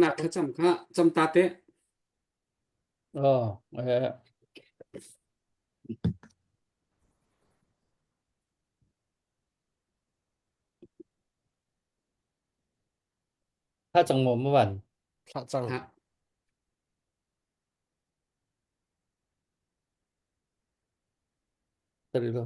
Nak thlacam kha cam ta te. Oh, eh. Tha cang maw ma van? Thlah cang. Ha. Tari lo.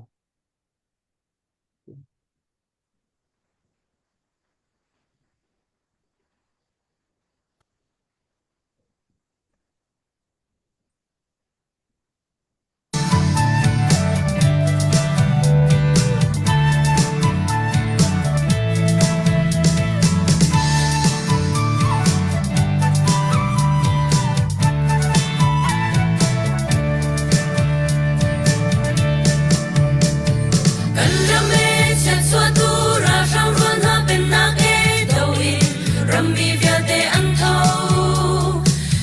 Kan ram e chiatchuahtu ralhrang rual hna pennak e do in rammi vialte an tho.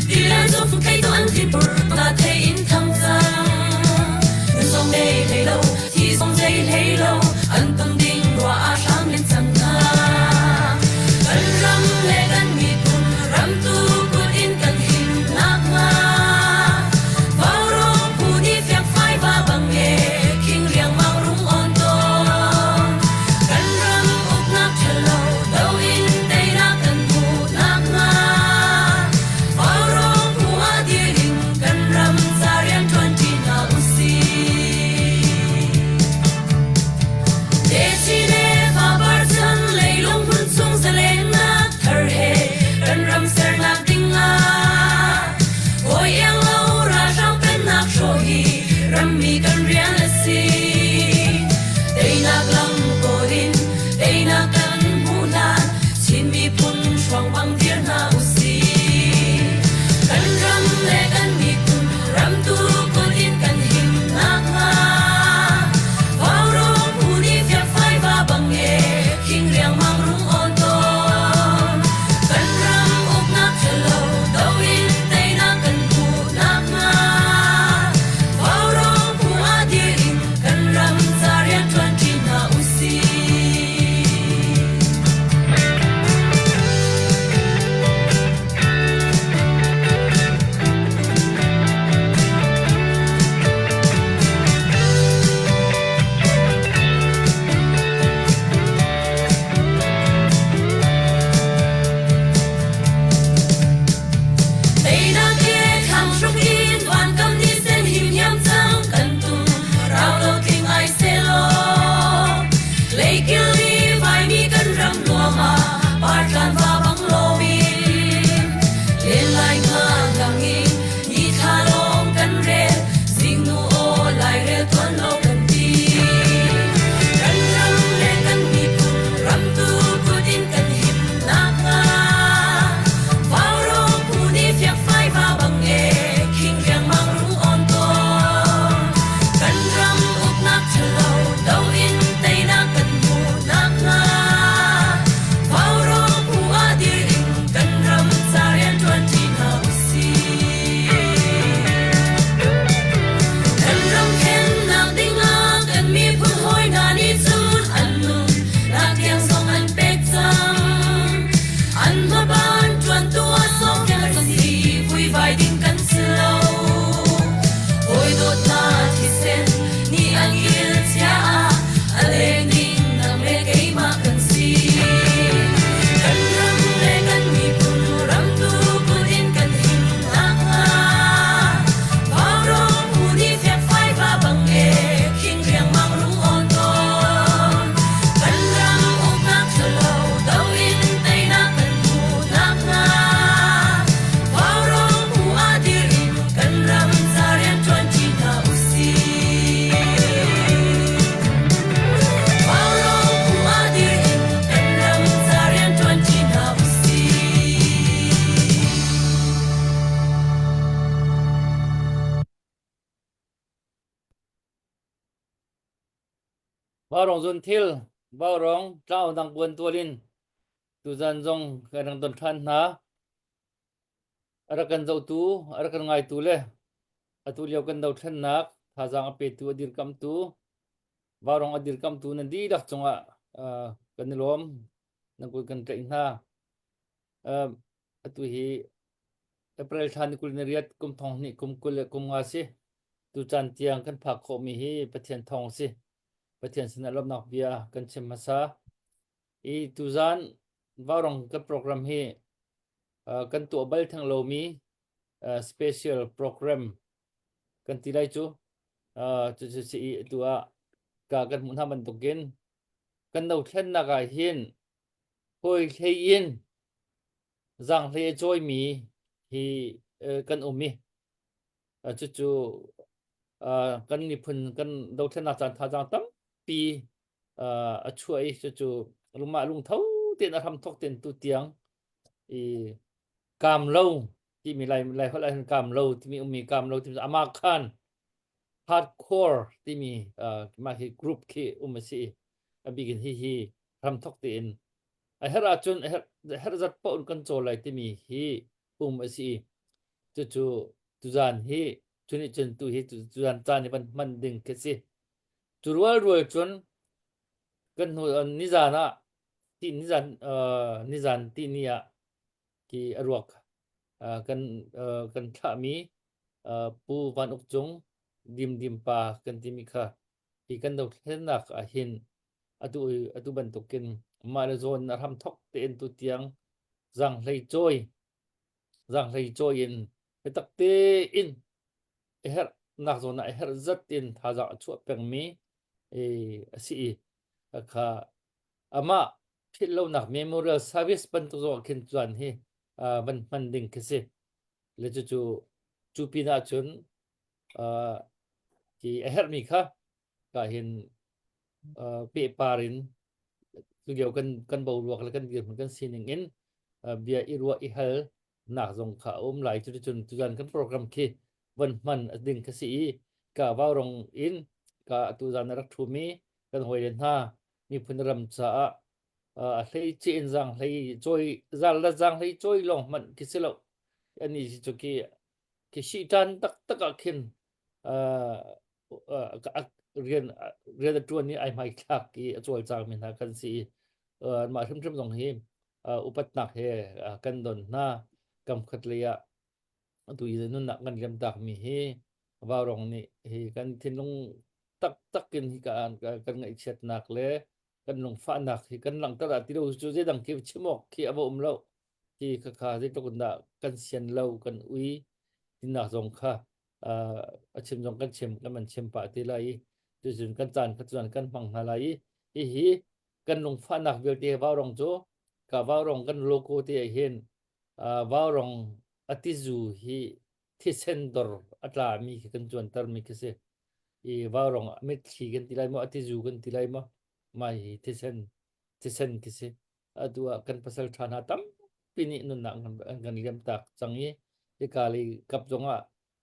Tilian cu theitu an thinpur ta thei in thang cang. Nun zong nei hlei lo, thi zong zei hlei lo, an ton ding rua ah hram men cang hna. Kan ram le kan miphun ramtu kut in kan him nakhnga. Vaurawng phu nih fiangfai va bang e, khing riangmang rung on tawn. Kan ram uknak ṭhalo do in teinak kan hmuh nakhnga. Vaurawng phu ah dir in kan ram ca rianṭuan ṭi hna usih. Techi le fapar chan leilung hmun chung zalennak thar he kan ram sernak dingah hawi iang lo ralhrang pennak hrawh hi rammi kan rian a si. Teinak lam kawl in teinak kan hmuh hlan Chin miphun hruang bang dir hna usih. Kan ram le kan miphun ramtu kut in kan him nakhnga Vaurawng phu nih fiangfai va bang e khing riangmang rung awn tawn. Kan ram uknak ṭhalo do in teinak kan hmuh nakhnga Vaurawng phu ah dir in kan ram ca rianṭuan ṭi hna usih. Teinak he thlang hruk in vankam ni sen him hiam cang kan tum rau lo tling ai selaw leikil i vaimi kan ram nuam ah partlan va bang loin len lai nga lang in ni thla lawng kan rel zingnu aw lairel tuan lo kan ti kan ram le kan miphun ramtu kut in kan him nakhnga Vaurawng phu nih fiangfai va bang e khing riangmang rung awn tawn kan ram uknak ṭhalo do in teinak kan hmuh nakhnga Vaurawng phu ah dir in kan ram ca rianṭuan ṭi hna usih. Kan ram khennak dingah kan miphun hawi hna nih cun an nun nak tiang zong an pek cang. An hmaban ṭuantu ah sawkkel an si, vuivai ding kan si lo. Hawi dawtnak thisen nih an kil chia ah a leng ding nang le keimah kan si. Kan ram le kan miphun ramtu kut in kan him nakhnga Vaurawng phu nih fiangfai va bang e khing riangmang rung awn tawn. Kan ram uknak ṭhalo do in teinak kan hmuh nakhnga Vaurawng phu ah dir in kan ram ca rianṭuan ṭi hna usih. Vaurawng phu ah dir in kan ram ca rianṭuan ṭi hna usih. Vaurawng zun thil, vaurawng tlau dang buan tual in tuzan zong kan rang don ṭhan hna. A rak kan zohtu, a rak kan ngaitu le atu lio kan dothlennak thazaang a petu, a dirkamtu, vaurawng a dirkamtu nan dihlak cungah uh, kan i lawm. Nan kut kan tlaih hna. Uh, Atu hi April thla ni 28 kum thong hnih kum 20 le kum nga si. Tu caan tiang kan phak khawhmi hi Pathian thawng si. Pathian sinah lawmhnak bia kan chim hmasa. I tuzaan Vaurong kan program hi uh, kan tuah bal theng lomi uh, special program kan ti lai cu. Uh, cu cu si i tu ah ka kan hmuh hna bantukin kan dothlennak ah hin hawi hlei in zaanghlei a cawimi hi kan um i cucu kan miphun kan dothlennak caan thazaang tampi a chuah i cucu lungmah lungtho tein a hramthok tein tu tiang i kaam lo timi lai lai holh ah hin kaam lo timi ummi kaam lo timi amah khan hardcore timi mah hi group khi um a si i a bik in hihi hramthok tein a herh ahcun a herh herh zat paoh in kan cawl lai timi hi um a si i cucu tuzan hi cunih cun tu hi tuzan caan hi van hman ding khi si. Cu rualrual cun kan hnu nizan ah ti nizan uh, nizan ti ni ah ki a ruak uh, kan uh, kan thlahmi uh, Pu Van Uk Cung Dim Dim pa kan timi kha hi kan dothlennak ah hin atu atu bantukin mah le zawn a hramthok tein tu tiang zanghlei cawi zanghlei cawi in biatak tein a herhnak zawn ah a herh zat in thazaang a chuah pengmi a si i kha amah philh lonak memorial service bantuk zong ah khin cuan hi van hman ding khi si le cucu cu pin ah cun hi a herhmi kha ka hin pehpar in tulio kan kan boruak le kan dirhmun kan sining in bia i ruah i hal nak zong kha a um lai. Cuticun tuzan kan program khi van hman a ding kha si i ka vaurong in ka tuzan a rak ṭhumi kan hawile hna miphun ram caah a hlei ce in zang hlei cawi zal la zang hlei cawi lawng hmanh khi si lo. Ani cu khi khi si ṭan taktak ah khin rian rian a ṭuan i ai hmaithlak i a cawlcangmi hna kan si i mah hrimhrim zong hi upatnak he kan don hna. Kamkhat lei ah atu i nunnak kan liamtakmi hi vaurong nih hi kan thinlung taktak in hi kan ngaihchiatnak le kan lungfahnak hi kan langhter ah ti lo cu zeidang khi chim awk khi a va um lo. Hi khakha zeitluk in dah kan sian lo kan ui tinak zong kha a chim zong kan chim kan man chim pah ti lai i tuzun kan caan kha cun kan hmang hna lai i hihi kan lungfahnak vialte vaurong cu ka vaurong kan logo te ah hin vaurong a tizu hi thisen dor a tla mi khi kan cuanter mi khi si i vaurong mitthli kan ti lai maw a tizu kan ti lai maw mah hi thisen thisen khi si. Atu ah kan pasal ṭha hna tampi nih nunnak an kan liam tak cang i hika lei kap zongah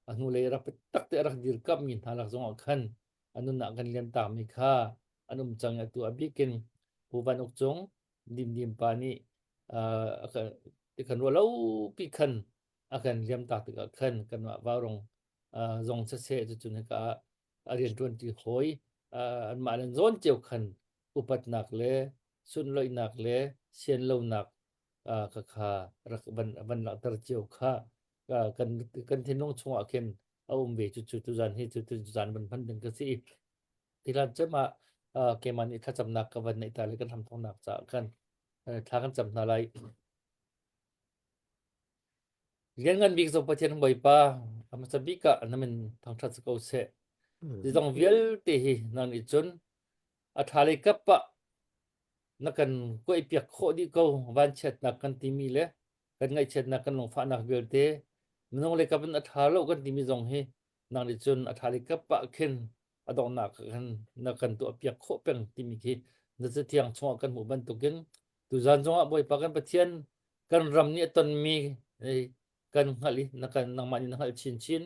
a hnulei rak tak te rak dirkamh mi hna lak zongah khan a nunnak kan liam tak mi kha an um cang. Atu a bikin Pu Van Uk Cung Dim Dim pa nih kan ruah lo pi khan a kan liam tak tikah khan kanmah vaurong zong siseh cucun hika ah a rianṭuan ti hawi anmah le zawn cio khan upatnak le sunloihnak le sianlonak kha kha rak van van langhter cio kha kan kan thinlung chungah khin a um ve. Cu cu tuzan hi cu tuzan van hman ding ka si. Tilan cem ah keimah nih thlacamnak ka van neih ta le kan hramthawknak caah khan thla kan cam hna lai. Lianngan bik zong Pathian Bawipa a hmasa bik ah na min thangṭhat si ko seh. Zidong vialte hi nang nih cun a ṭha lei kap ah na kan kuaihpiak khawh dih ko. Vanchiatnak kan timi le kan ngaihchiatnak kan lungfahnak vialte minung lei kap in a ṭha lo kan timi zong hi nang nih cun a ṭha lei kap ah khin a donghnak khan na kan tuahpiak khawh peng timi khi na cathiang chungah kan hmuh bantukin tuzan zongah Bawipa kan Pathian kan ram nih a tonmi kan hngalh i na kan nangmah nih na hngalh chinchin.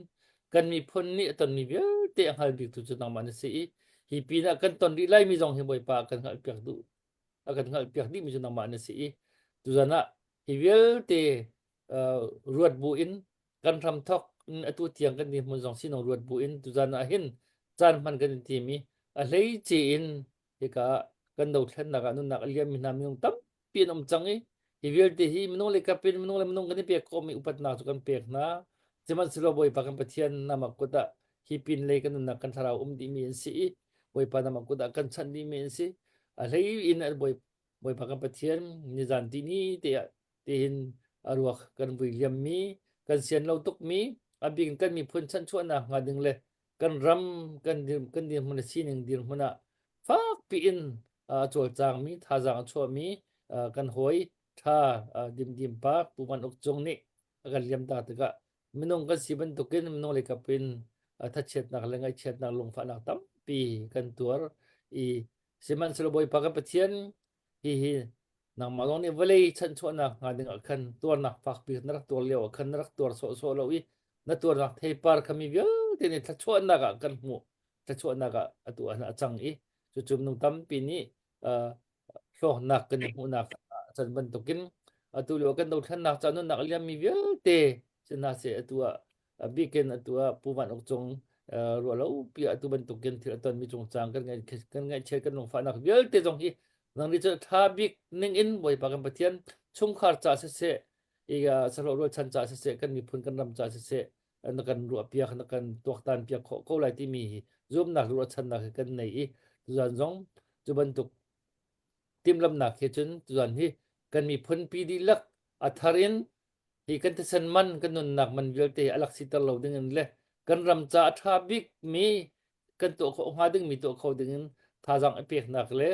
Kan miphun nih a tonmi vialte a hngal biktu cu nangmah na si i hi pinah kan ton rih laimi zong hi Bawipa kan hngalhpiak duh a kan hngalhpiak dihmi cu nangmah na si i tuzan ah hi vialte ruat bu in kan hramthok in atu tiang kan dirhmun zong sinong ruat bu in tuzan ah hin caan hman kan in tim i a hleice in hika kan dothlennak ah nunnak a liammi hna minung tampi an um cang i. Hi vialte hi minung le kap in minung le minung kan i pek khawhmi upatnak cu kan pek hna. Sihmanhsehlaw Bawipa kan Pathian nangmah kut ah hi pinlei kan nunnak kan thlarau um dihmi an si i Bawipa nangmah kut ah kan chanh dihmi an si. A hlei in Bawipa kan Pathian nizan tihni te ah tihin a ruak kan vui liammi kan sian lo tukmi a bik in kan miphun chanchuahnak hnga ding le kan ram kan kan dirhmun le sining dirhmun ah fakpi in a cawlcangmi thazaang a chuahmi kan hawi tha dimdim pa Pu Van Uk Cung nih a kan liam ta tikah minung kan si bantukin minung le kap in thachiatnak le ngaihchiatnak lungfahnak tampi kan tuar i sihmanhsehlaw Bawipa kan Pathian hihi nangmah lawng nih vawlei chanchuahnak hnga ding ah khan tuarnak fakpi na rak tuar lio ah khan na rak tuar sawhsawh lo i na tuarnak theipar kha mi vialte nih thluachuahnak ah kan hmuh thluachuahnak ah atu ah a cang i cucu minung tampi nih hlawknak kan i hmuhnak a can bantukin atu lio kan dothlennak ca nunnak a liammi vialte si hna seh atu ah a bikin atu ah Pu Van Uk Cung ruah lo pi atu bantukin thil a tonmi cungcang kan ngaih kan ngaihchiat kan lungfahnak vialte zong hi nang nih cu tha bik ning in Bawipa kan Pathian chungkhar ca siseh i sahlawh rualchan ca siseh kan miphun kan ram ca siseh na kan ruah piak na kan tuaktan piak khawh ko lai timi hi zumnak ruahchannak hi kan nei i tuzan zong cu bantuk timhlamnak he cun tuzan hi kan miphun pi dihlak a thar in hi kan thisen man kan nunnak man vialte a lak siter lo ding in le kan ram ca a ṭha bik mi kan tuah khawh hnga ding mi tuah kho ding in thazaang i peknak le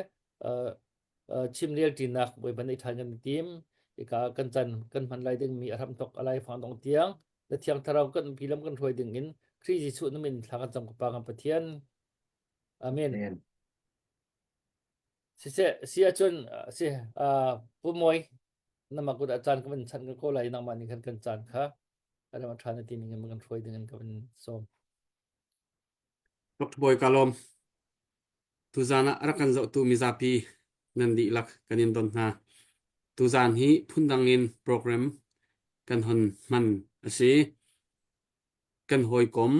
chimrel ṭinak Bawipa nih ṭhan kan tim. Hika kan chan kan hman lai dingmi a hramthok a laifang dong tiang na thiang thlarau kan umpi lam kan hruai ding in Khrih Jesuh na min thla kan cam ka Pa kan Pathian. Amen. Amen. Siseh si ahcun si Pu Mawi namah kut ah caan ka van chanh ko lai nangmah nih khan kan caan kha a ram a ṭha na ti ning in kan hruai ding in ka van sawm. Dr. Bawi ka lawm. Tuzaan ah rak kan zohtu mizapi nan dihlak kan in don hna. Tuzaan hi phundang in program kan hon hman a si. Kan hawikom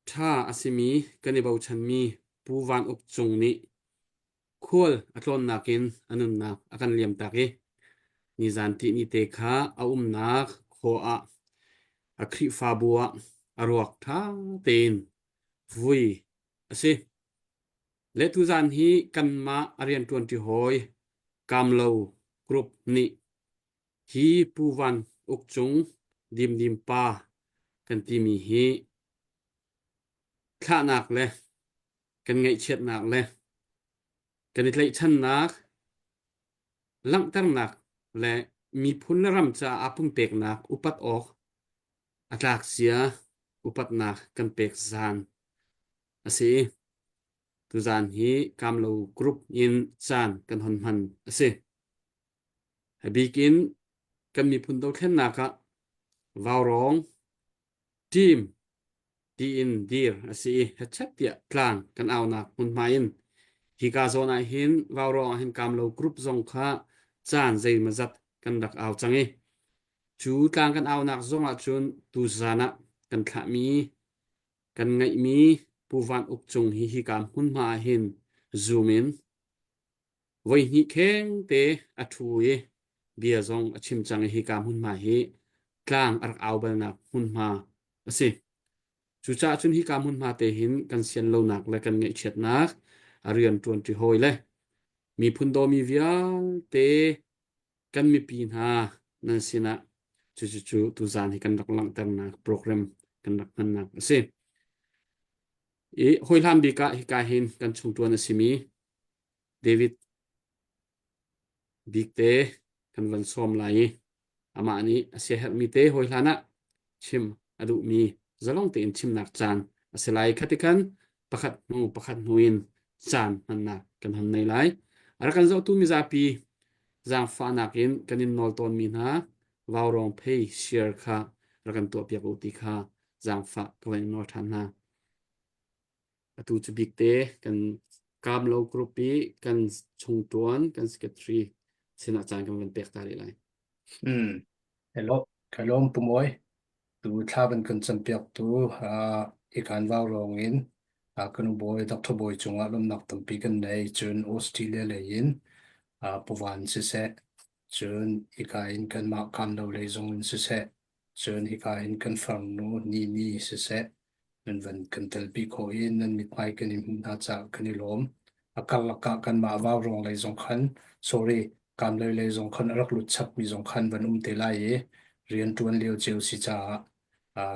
ṭha a simi kan i bochanmi Pu Van Uk Cung nih khual a tlawnnak in a nunnak a kan liamtak i nizan tihni te kha a umnak khua ah a Khrihfabu ah a ruak ṭha tein vui a si. Le tuzaan hi kanmah a rianṭuanṭi hawi Kamlo Group nih hi Pu Van Uk Cung Dimdim pa kan timi hi thlahnak le kan ngaihchiatnak le kan i tlaihchannak langhternak le miphun le ram caah aa pumpeknak upat awk a tlak sia upatnak kan pek zan a si. Tuzaan hi Kamlo Group in caan kan hon hman a si. A bik in kan miphun dothlennak ah Vaurawng team tiin dir a si i hetchet tiah tlang kan aunak hmunhma in hika zawn ah hin Vaurawng ah hin Kamlo group zong kha caan zeimawzat kan rak au cang i cu tlang kan aunak zong ah cun tuzan ah kan thlahmi kan ngeihmi Pu Van Uk Cung hi hika hmunhma ah hin zoom in Voihnih khengte a ṭhu i bia zong a chim cang i hika hmunhma hi tlang a rak au balnak hmunhma a si. Cucaah cun hika hmunhma te hin kan sian lonak le kan ngaihchiatnak a rian ṭuanṭi hawi le miphun dawmi vialte kan mipi hna nan sinah cucucu tuzaan hi kan rak langhternak program kan rak hmannak a si. I hawihlan bik ah hika hin kan chungṭuan a simi David bikte kan van sawm lai i amah nih a siaherhmi te hawi hlan ah chim a duhmi zalong tein chimnak caan a si lai. Khati khan pakhat hnu pakhat hnu in caan hmannak kan hon nei lai. A rak kan zohtu mizapi zaangfahnak in kan in nawl tawnmi hna vaurawng phei share kha rak kan tuahpiak u ti kha zaangfah ka van in nawl ṭhan hna. Atu cu bikte kan Kamlo group i kan chungṭuan kan secretary sinah caan kan van pek ta rih lai. Hmm. Hello, ka lawm Pu Mawi. Tu thla van kan campiak tu uh, ikan vau rong in uh, kan bawi Dr. Bawi cungah lawmnak tampi kan nei cun Australia lei in uh, Pu Van siseh. Cun hika in kanmah Kamlo lei zong in siseh, cun hika in kan farnu Nini siseh, nan van kan telpi khawh i nan mithmai kan in hmuh hna caah kan i lawm. A karlak ah kanmah Vaurawng lei zong khan, sorry, Kamlo lei zong khan a rak lut chapmi zong khan van um te lai i rian ṭuan lio cio si caah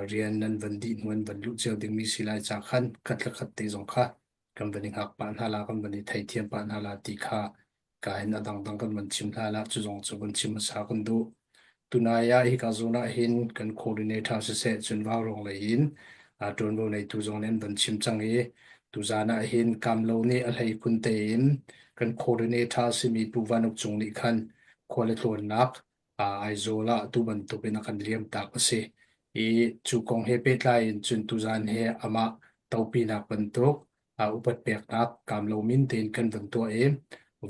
rian nan van dih hnu an van luh cio dingmi si lai ca khan khat le khat te zong kha kan van i hngak pah hna la, kan van i theithiam pah hna la ti kha ka in a dangdang kan van chim hna la cu zong cu kan chim hmasa kan duh. Tunai ah hika zawn ah hin kan coordinator siseh cun Vaurawng lei in ṭuanvo neitu zong nih an van chim cang i tuzaan ah hin Kamlo nih a hleikhun tein kan coordinator simi Pu Van Uk Cung nih khan khua le tlawnnak Aizawl ah tu bantuk in a kan liam tak a si. I cu kong he pehtlai in cun tuzaan he amah topinak bantuk upat peknak Kamlo min tein kan van tuah i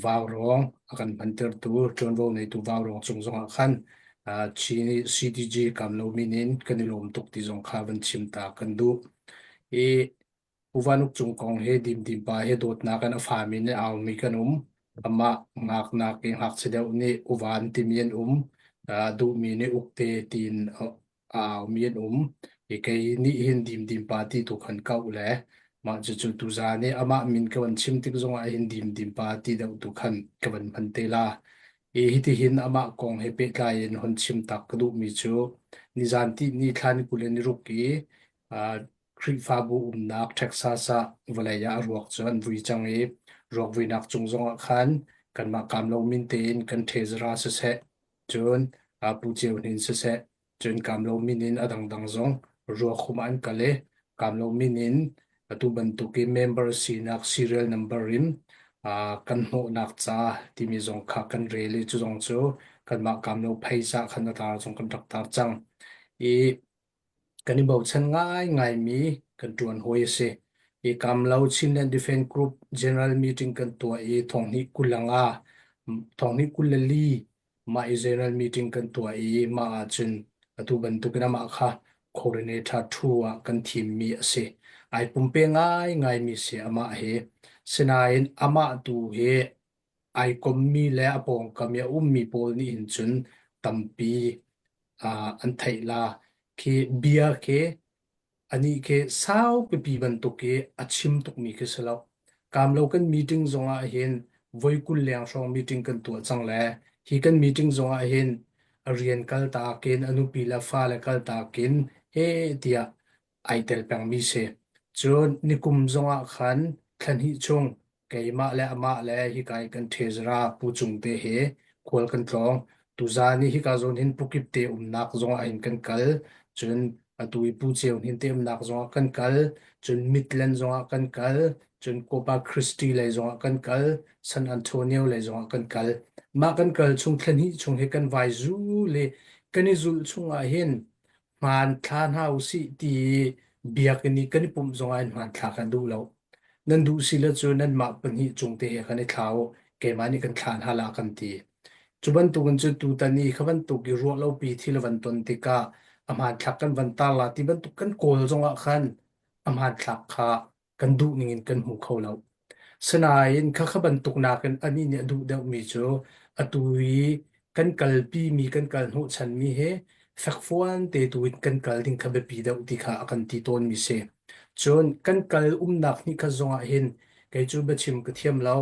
Vaurawng a kan hmantertu ṭuanvo neitu Vaurawng cung zongah khan Chin CDG Kamlo min in kan i lawm tuk ti zong kha van chim ta kan duh. I Pu Van Uk Cung kong hi Dimdim pa hi dawtnak in a fami nih a aumi kan um. Amah ngaknak i ngakchia deuh nih Uvan timi an um. Duhmi nih Ukte tiin a aumi an um. I kei nih hin Dimdim pa ti tu khan kauh le mah cucu tuzaan i amah min ka van chim tik zongah hin Dimdim pa ti deuh tu khan ka van hman te la. I hitihin amah kong he pehtlai in hon chim tak ka duhmi cu nizan ti ni thla ni 20 le ni ruk i Khrihfabu umnak Texas ah vawlei ah a ruak cu an vui cang i ruak vuinak cung zongah khan kanmah Kamlo min tein kan ṭhezara siseh, cun Pu Ceu Hnin siseh, cun Kamlo min in a dangdang zong ruak hum ah an kal i Kamlo min in atu bantuk i member sinak serial number in kan hnawhnak ca timi zong kha kan rel i cu zong cu kanmah Kamlo phaisa khan a tar zong kan rak tar cang. I Kan i bochan ngaingaimi kan ṭuan hawi a si. Hi Kamlo Chinland Defence Group General Meeting kan tuah i thonghnih 25 thonghnih 24 mah i General Meeting kan tuah i mah ahcun atu bantukin amah kha coordinator ṭhu ah kan thimmi a si. Ai pumpe ngaingaimi si amah hi. Sinain amah tu hi ai kommi le a pawngkam i a ummi pawl nih hin cun tampi an theih la. Khi bia khi anih khi sau pipi bantuk i a chim tukmi khi si lo. Kamlo kan meeting zongah hin voi 20 leng hrawng meeting kan tuah cang le hi kan meeting zongah hin a rian kal takin a nupi le fale kal takin he tiah ai tel pengmi si. Cun nikum zongah khan thla hnih chung keimah le amah le hika i kan ṭhezara Pu Cung te he khual kan tlawng. Tuzaan i hika zawn hin Pukip te umnak zongah hin kan kal. Cun atu i Pu Ceu Hnin te umnak zongah kan kal. Cun Midland zongah kan kal. Cun Corpus Christi lei zongah kan kal. San Antonio lei zongah kan kal. Mah kan kal chung thla hnih chung hi kan vai zul i kan i zulh chungah hin hmaan thla hna usih ti i biakinn i kan i pumh zongah in hmanthlak an duh lo. Nan duh si le cu nanmah pahnih cung te he khan i thla u, keimah nih kan thla hna la kan ti. Cu bantukin cu tutan i kha bantuk i ruah lopi thil a van ton tikah a hmanthlak kan van tar la ti bantuk kan kawl zongah khan a hmanthlak kha kan duh ningin kan hmu kho lo. Sinain khakha bantuk nakin anih nih a duh deuhmi cu atu i kan kalpimi kan kal hnawhchanmi hi fekfuan te tu in kan kal ding kha biapi deuh ti kha a kan ti tawnmi si. Cun kan kal umnak nih kha zongah hin kei cu biachim ka thiam lo,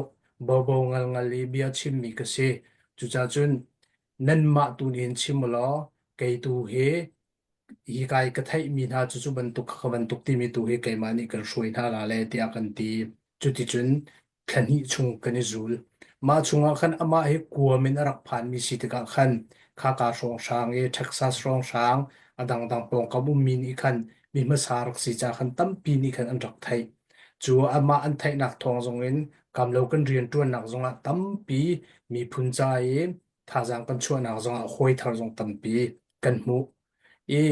bobo ngal ngal i bia chimmi ka si. Cucaah cun nanmah tu nih hin chim u law kei tu hi Hi ka theihmi hna cu cu bantuk kha bantuk timi tu hi keimah nih kan hruai hna la le tiah kan ti. Cuticun thla hnih chung kan i zul. Mah chungah khan amah hi kuam in a rak phanmi si tikah khan khaka hrawnghrang i Texas hrawnghrang a dangdang pawngkam ummi nih khan mi hmasa rak si ca khan tampi nih khan an rak theih. Cu amah an theihnak thawng zongin kamlo kan rianṭuannak zongah tampi miphun ca i thazaang kan chuahnak zongah hawi thar zong tampi kan hmuh. I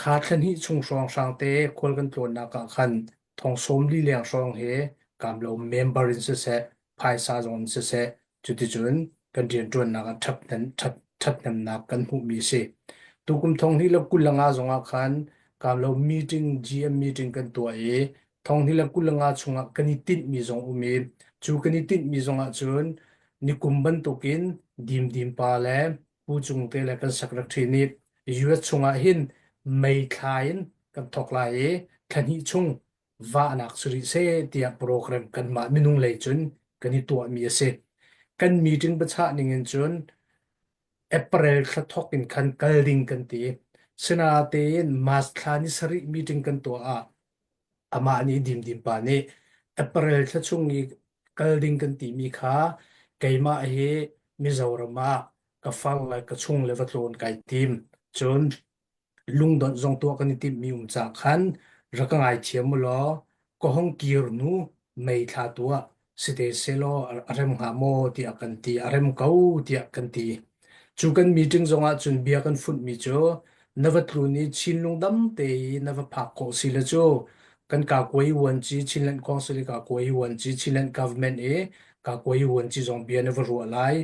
kha thla hnih chung hrawnghrang te khual kan tlawnnak ah khan thong 40 leng hrawng hi kamlo member in siseh, phaisa zong in siseh, cuticun kan rianṭuannak ah ṭhathnemnak kan hmuhmi a si. Tukum thong hnih le 25 zongah khan kamlo meeting, GM meeting kan tuah i thong hnih le 25 chungah kan i tinhmi zong um i cu kan i tinhmi zongah cun. Nikum bantukin Dimdim pa le Pu Cung te le kan secretary nih US chungah hin May thla in kan thawk lai i thla hnih chung vahnak si rih seh tiah program kanmah minung lei cun kan i tuahmi a si. Kan meeting biachah ning in cun April thla thawk in khan kal ding kan ti. Sinain March thla ni sarih meeting kan tuah ah amah nih Dimdim pa nih April thla chung i kal ding kan timi kha keimah hi Mizoram ah ka far le ka chung le va tlawn kai tim. Cun lungdonh zong tuah kan i timhmi um caah khan rak ka ngaithiam u law ka hung kir hnu mei thla tuah si te sehlaw a rem hnga maw tiah kan ti a rem ko tiah kan ti. Cu kan meeting zongah cun bia kan funhmi cu na va tlun i Chinlung dam te i na va phak khawh si le cu kan kakuai vuanci Chinland Council i kakuai vuanci Chinland Government i kakuai vuanci zong bia na va ruah lai.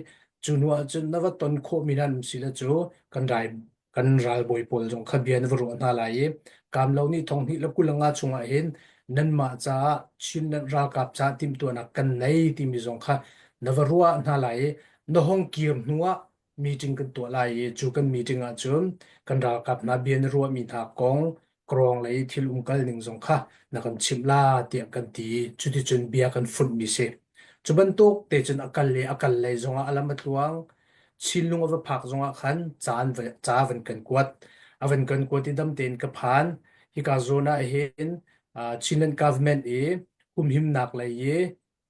Cu hnu ahcun na va ton khawhmi hna um si le cu kan rai kan ralbawi pawl zong kha bia na va ruah hna lai i Kamlo nih thonghnih le 25 chungah hin nanmah caah Chin ralkap caah timhtuahnak kan nei timi zong kha na va ruah hna lai i na hong kir hnu ah meeting kan tuah lai i cu kan meeting ahcun kan ralkap hna bia na ruahmi hna kong krawng lei thil umkal ning zong kha na kan chimh la tiah kan ti cuticun bia kan funhmi si. Cu bantuk te cun a kal le a kal lei zongah a lam a tluang Chinlung a va phak zongah khan ca ca van kan kuat. A van kan kuat i dam tein ka phan. Hika zawn ah hin Chinland government i humhimnak lei i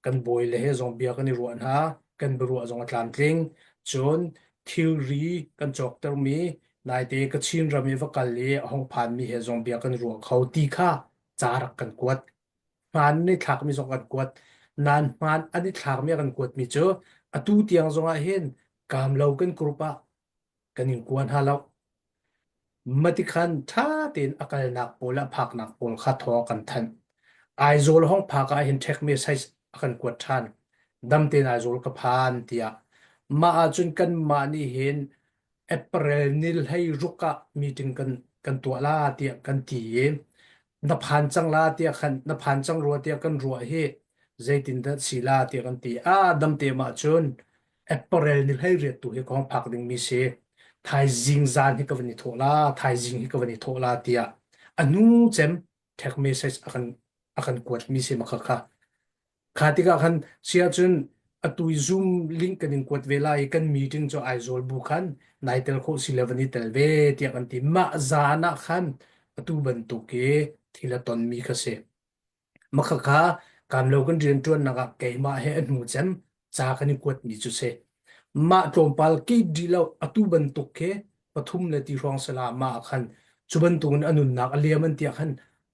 kan bawi le he zong bia kan i ruah hna. Kan biaruah zong a tlamtling. Cun thilri kan cawktermi naite Kachin ram i va kal i a hong phanmi he zong bia kan ruah kho ti kha ca rak kan kuat. Hmaan an i thlakmi zong kan kuat. Nain hmaan an i thlakmi a kan kuatmi cu atu tiang zongah hin kaamlo kan group ah kan in kua hna lo. Matikhan ṭha tein a kalnak pawl le a phaknak pawl kha thawng kan thanh. Aizawl hong phak ah hin text message a kan kuat ṭhan. Dam tein Aizawl ka phan tiah. Mah ahcun kanmah nih hin April ni 16 ah meeting kan kan tuah la tiah kan ti i na phan cang la tiah khan na phan cang rua tiah kan ruah hi zeitindah si la tiah kan ti a damte mah cun April ni 18 tu hi ka hong phak ding mi si thaizing zan hi ka van i thawh la thaizing hi ka van i thawh la tiah a hnu cem text message a kan a kan kuat mi si ma kha kha Kha tikah khan si ahcun atu i Zoom link kan in kuat ve lai i kan meeting cu Aizawl bu khan nai tel khawh si le van i tel ve tiah kan ti. Mah zan ah khan atu bantuk i thil a tonmi kha si. Mah khakha kamlo kan rianṭuannak ah keimah he a hnu cem ca kan i kuatmi cu si. Mah tlawmpal ke dih lo atu bantuk khi pathum le ti hrawng sala mah ah khan cu bantukin a nunnak a liam an tiah khan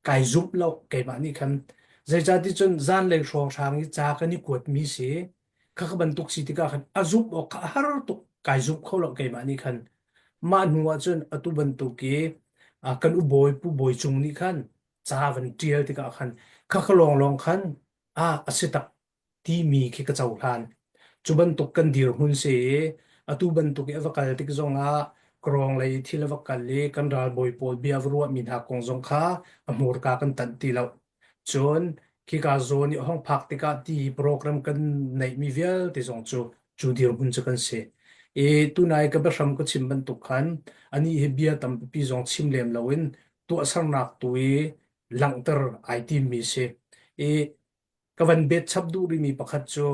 kai zumh lo keimah nih khan zeicahti cun zanlei hrawnghrang i ca kan i kuatmi si kha ka bantuk si tikah khan a zumh awk kha a har tuk kai zumh kho lo keimah nih khan mah hnu ah cun atu bantuk i kan u bawi pu bawi cung nih khan ca van ṭial tikah khan kha kha lawnglawng khan a a si tak timi khi ka cohlan. Cu bantuk kan dirhmun si i atu bantuk i a va kal tik zongah krawng lei thil a va kal i kan ralbawi pawl bia va ruahmi hna kong zong kha a hmurka kan tanh ti lo. Cun khika zawn i a hong phak tikah ti program kan neihmi vialte zong cu cu dirhmun cu kan si. I tunai ka biahram ka chim bantuk khan anih hi bia tampi zong chim lem loin tuahsernak tu i langhter ai timmi si. I Ka van bet chap duh rihmi pakhat cu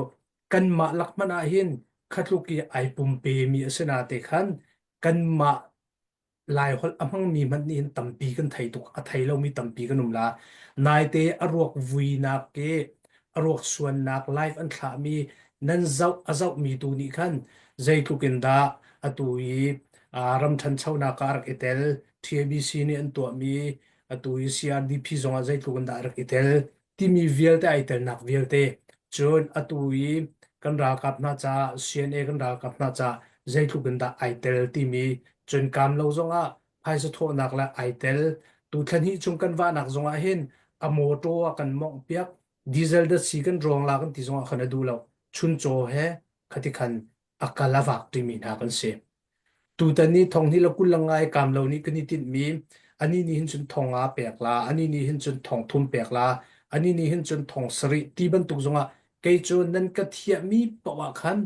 kanmah lak hmanh ah hin khatluk i ai pumpemi a si nate khan kanmah Laiholh a hmangmi hmanh nih hin tampi kan thei tuk a thei lomi tampi kan um la. Naite a ruak vuinak ke a ruak suannak live an thlahmi nan zoh a zohmi tu nih khan zeitluk in dah atu i ram ṭhanchonak ah a rak i tel TABC nih an tuahmi atu i CRDP zongah zeitluk in dah a rak i tel timi vialte ai telnak vialte cun atu i kan ralkap hna caah CNA kan ralkap hna caah zeitluk in dah ai tel timi cun kaam lo zongah phaisa thawhnak le ai tel tu thla hnih chung kan vahnak zongah hin a motor a kan mawngh piak diesel datsi kan rawng la kan ti zongah khan a duh lo chuncaw he khati khan a kal a vak timi hna kan si. Tutan ni thong hi la kul la ngai kam lo nih kan i tinhmi ani nih hin cun thong nga pek la ani nih hin cun thong thum pek la ani nih hin cun thong sarih ti bantuk zongah kei cu nan ka thiahmi paoh ah khan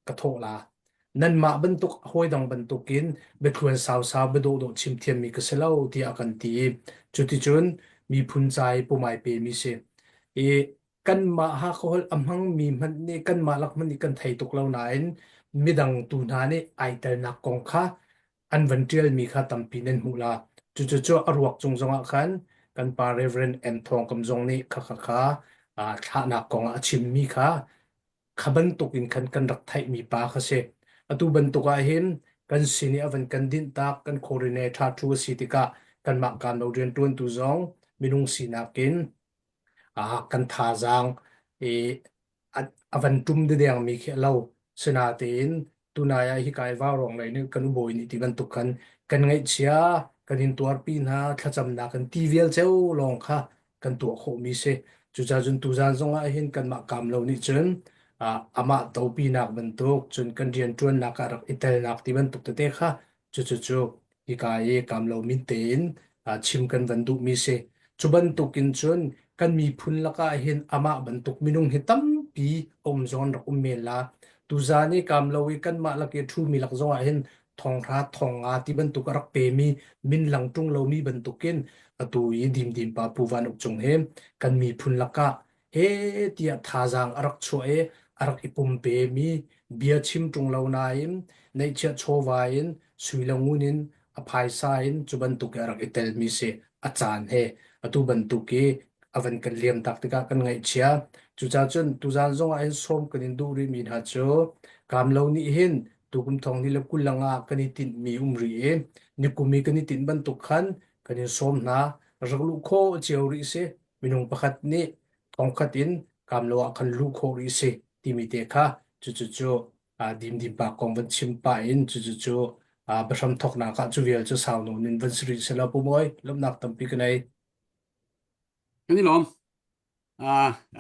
ka thawh la. Nanmah bantuk hawidang bantukin biathluan sausau biadawhdawh chim thiammi ka si lo tiah a kan ti i cuticun miphun ca i pumai pemi si. I kanmah Hakha holh a hmangmi hmanh nih kanmah lak hmanh nih kan thei tuk lo nain midang tu hna nih ai telnak kong kha an van ṭialmi kha tampi nan hmuh la. Cucu a ruak cung zongah khan kan pa Reverend M. Thawng Kam zong nih kha kha kha thlahnak kong ah a chimmi kha kha bantuk in khan kan rak theihmi pa kha si. Atu bantuk ah hin kan sin i a van kan dinh tak kan coordinator ṭha ṭhu a si tikah kanmah kan lo rianṭuantu zong minung sinak in kan thazaang i a van ṭum dedengmi khi a lo. Sinain tunai ah hika i vaurawng lei nih kan ubawi nih ti bantuk khan kan ngaihchia, kan in tuarpi hna, thlacamnak kan ti vial ceu lawng kha kan tuah khawhmi si. Cucaah cun tuzaan zong ah hin kanmah kaam lo nih cun amah topinak bantuk, cun kan rianṭuannak ah rak i telnak ti bantuk tete kha Cucucu hika i kamlo min tein chim kan van duhmi si. Cu bantukin cun kan miphun lakah hin amah bantuk minung hi tampi a um zong an rak um men la. Tuzaan i kamlo i kanmah lak i ṭhumi lak zongah hin thonghra thongnga ti bantuk a rak pemi min lang ṭung lomi bantukin atu i Dimdim pa Pu Van Uk Cung hi kan miphun lakah he tiah thazaang a rak chuah i a rak i pumpemi bia chim ṭung lo nain neihchiah chawva in sui le ngun in a phaisa in cu bantuk i a rak i telmi si a caan he atu bantuk i a van kan liam tak tikah kan ngaihchia cucaah cun tuzaan zong ah hin sawm kan in duh rihmi hna cu kamlo nih hin tukum thong ni le kul langa kan i tinhmi um rih i nikum i kan i tinh bantuk khan kan in sawm hna rak luh khawh cio rih si minung pakhat nih thongkhat in kamlo ah khan luh khawh rih si timi te kha cucu cu dimdim pa kong van chim pah in cucu cu biahram thawknak ah cu vial cu sau nawn in van si rih selaw Pu Mawi lawmhnak tampi ka nei. Kan i lawm.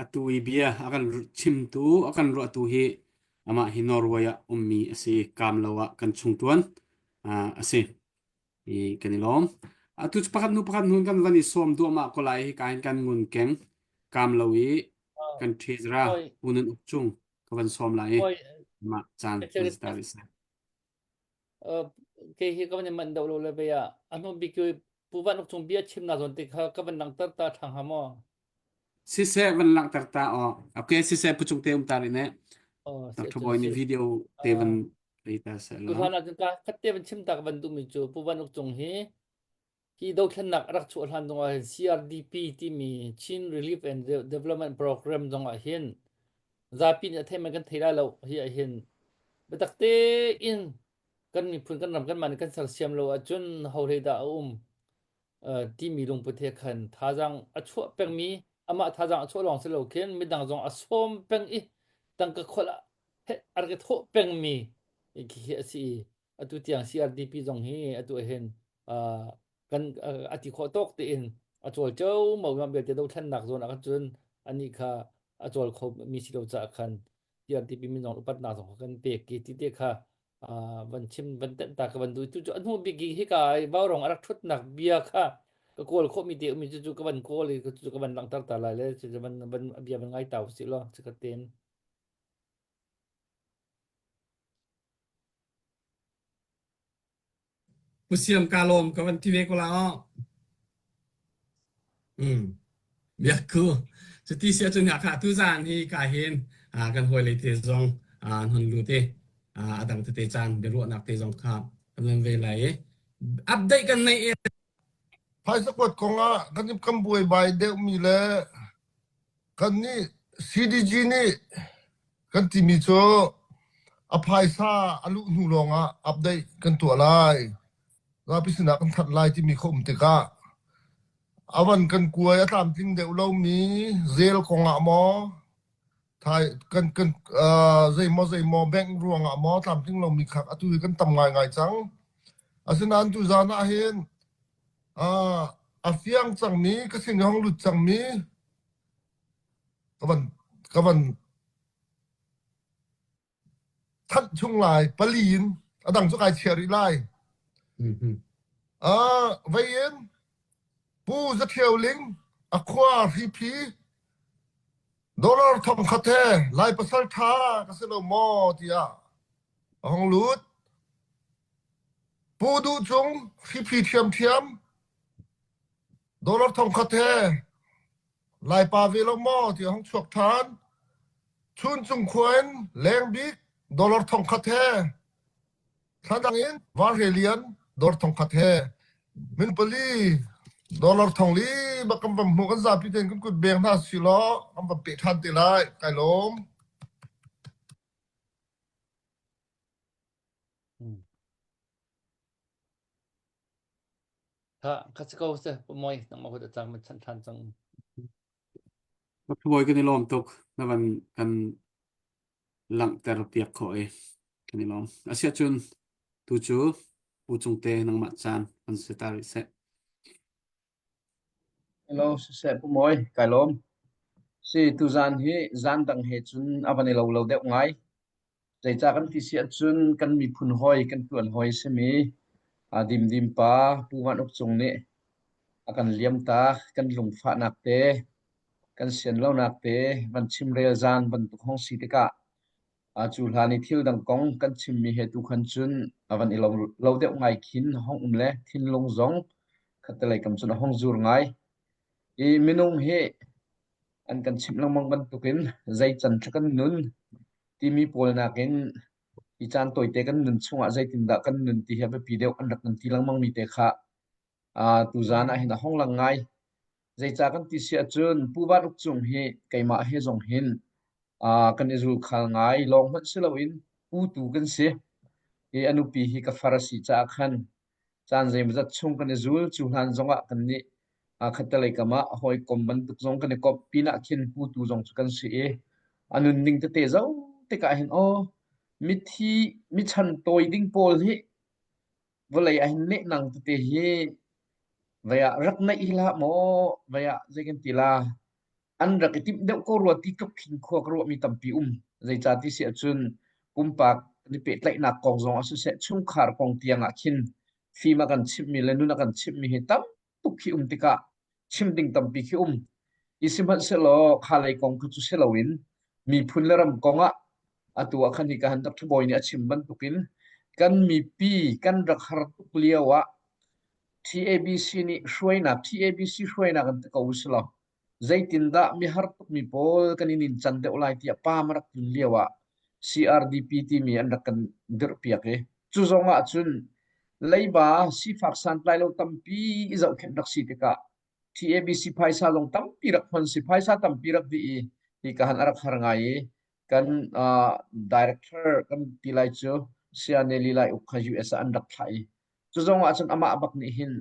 Atu i bia a kan chimtu a kan ruahtu hi amah hi Norway ah ummi a si kamlo ah kan chungtuan a si. i kan i lawm. Atu cu pakhat hnu pakhat hnu kan van i sawm duahmah ko lai hi ka hin kan ngun keng kam lo i kan ṭhezra unun uk cung ka van sawm lai i mah caan van sta rih seh. Kei hi ka van i manh deuh lo le bia a hnu bik pu van uk cung bia chim na zawn te kha ka van langhter ta ṭhang ha maw? Siseh van langhter ta aw. Okay siseh pu cung te um ta rih ne. Dr. Boy nih video te van play ta seh la. Tuhan ah ka khatte van chim ta ka van duhmi cu Pu Van Uk Cung hi hi dothlennak a rak chuah hlan zong ah hin CRDP timi Chin Relief and Development Program zong ah hin zapi nih a thei man kan thei lai lo hi ah hin biatak tein kan miphun kan ram kan mah nih kan sersiam lo ahcun ho hlei dah a um timi lungput he khan thazaang a chuah pengmi amah thazaang a chuah lawng si lo khin midang zong a sawm peng i tangka kholh ah a rak i thawh pengmi khi a si i atu tiang CRDP zong hi atu hin kan a ti khawh tawk tein a cawl ceomo ma belte dothlennak zawn ah khan cun anih kha a cawl kho mi si lo caah khan CRDP min zong upatnak zong kan pek ki ti te kha van chim van tenh ta ka van duh tu cu a hnu bik i hika i vaurong a rak ṭhutnak bia kha ka kawl khawhmi te ummi cu ka van kawl i cu ka van langhter ta lai le cu van van bia van ngai ta usih law chikat tein Pu Siam ka lawm ka van ti ve ko la aw. Mm. Biakku. Cuti si ahcun kha tuzaan hi ka hin kan hawile te zong an hon lut i a dang tete caan biaruahnak te zong kha kan van ve lai i update kan nei i Phaisa kuat kong ah kan kan buaibai deuhmi le kan nih CDG nih kan timi cu a phaisa a luh hnu lawngah update kan tuah lai. Zapi sinah kan thanh lai timi kha um tikah a van kan kuai a tlamtling deuh lomi zel kongah maw thai kan kan uh, zeimaw zeimaw bank ruangah maw tlamtling lomi kha atu hi kan tam ngaingai cang. Asinain tuzaan ah hin uh, a fiang cangmi ka sin i hong lut cangmi ka van ka van thanh chung lai pali in a dang cu kai chiah rih lai uh, vei in pu zathio ling a khua hriphi dollar thong khat he lai pasal tha ka si lo maw tiah. a hung lut. Pu Duh Cung hriphi ṭhiamṭhiam dollar 1000 he Laipa ve lo maw ti a hung chuak ṭhan. Chuncung khua in lengbik dollar 1000 he thladang in Vanhre Lian dollar 1000 he min pali dollar thong li bak kan van hmuh kan zapi tein kan kut beng hna si law kan van peh ṭhan te lai. Kai lawm. Kha kha si ko seh moi nangmah hut a cang man chan ṭhan cang. Bawi kan i lawm tuk na van kan langhter piak khawh i kan i lawm. Asiahcun tu cu Pu Cungte nangmah caan kan si ta rih seh. Hello, siseh Pu Mawi, kai lawm. Si, tuzaan hi zaan dang he cun a van i lo lo deuh ngai. Zeicah kan ti si ahcun kan miphun hawi, kan ṭuan hawi simi Dimdim pa Pu Van Uk Cung nih a kan liamtak, kan lungfahnak te, kan sianlonak te van chimrel zaan bantuk hong si tikah cu hlan i thil dang kong kan chimmi he tu khan cun a van i lo, lo deuh ngai khin hong um le thinlung zong khattelei kam cun a hong zur ngai. I minung hi an kan chimh lengmang bantukin zei can thla kan nun timi pawl nakin hi caan tawite kan nun chungah zeitindah kan nun ti hi a biapi deuh an rak kan ti lengmang mi te kha uh, tuzaan ah hin a hong lang ngai. Zeicah kan ti si ahcun Pu Van Uk Cung hi keimah he zong hin uh, kan i zulkhal ngai lawng hmanh si loin pu tu kan si. I a nupi hi ka far a si caah khan caan zeimawzat chung kan i zul. Cu hlan zongah kan nih uh, khattelei kam ah hawikom bantuk zong kan i komh pinah khin pu tu zong cu kan si i a nunning tete zoh tikah hin aw mithi michan tawi ding pawl hi vawlei ah hin nehnang tete hi vei ah rak neih hi hlah maw vei ah zei kan ti la an rak i timh deuh ko rua ti tluk khin khua ka ruahmi tampi um zeicah ti si ahcun pumpak kan i pehtlaihnak kong zong ah siseh chungkhar kong tiang ah khin fim a kan chimhmi le nun a kan chimhmi hi tam tuk khi um tikah chim ding tampi khi um. I sihmanhsehlaw kha lei kong kha cu si loin miphun le ram kong ah atu ah khan hika han Dr. Bawi nih a chim bantukin kan mipi kan rak har tuk lio ah TABC nih hruainak TABC hruainak an ti ko usih law zeitindah mihar tukmi pawl kan in in can deuh lai tiah pam a rak tlun lio ah CRDP timi an rak kan dirhpiak i cu zong ah cun leiba sifak santlai lo tampi i zohkhenh rak si tikah TABC phaisa zong tampi rak hman si phaisa tampi rak dih i hi ka han a rak har ngai i kan uh, director kan ti lai cu Siane Lilai uk kha US ah an rak thlah i Cu zong ah cun amah bak nih hin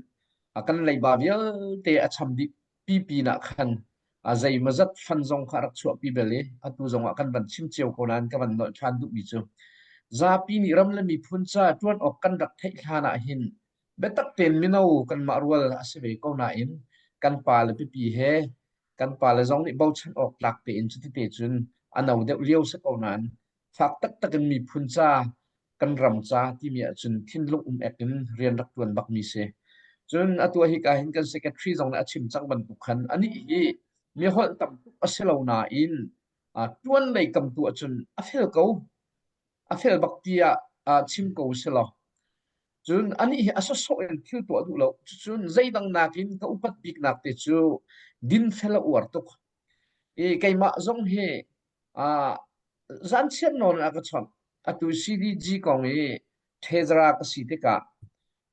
a kan leiba vialte a cham dih pipi nak khan a zeimawzat fan zong kha a rak chuahpi bel i atu zong ah kan van chim cio ko nain ka van nolh ṭhan duhmi cu zapi nih ram le miphun ca ṭuan awk kan rak theih hlan ah hin biatak tein mino kanmah rual a si ve ko nain kan pa le pipi he kan pale zong nih bochan awk tlak tein cuti cun a no deuh lio si ko nain fak taktak in miphun ca kan ram ca timi ahcun thinlung um ek in rian rak ṭuan bakmi si. Cun atu ah hika hin kan secretary zong nih a chim cang bantuk khan anih hi mi holh tam tuk a si lo nain ṭuan lei kam tu ahcun a fel ko. A fel bak tiah chim ko si law. Cun anih hi a sawsawh in thil tuah duh lo. Cucun zeidang nakin ka upat biknak te cu dinfel a uar tuk. I keimah zong hi uh, zanchiat nawn a ka chawnh. Atu CDG kong i thezara ka si tikah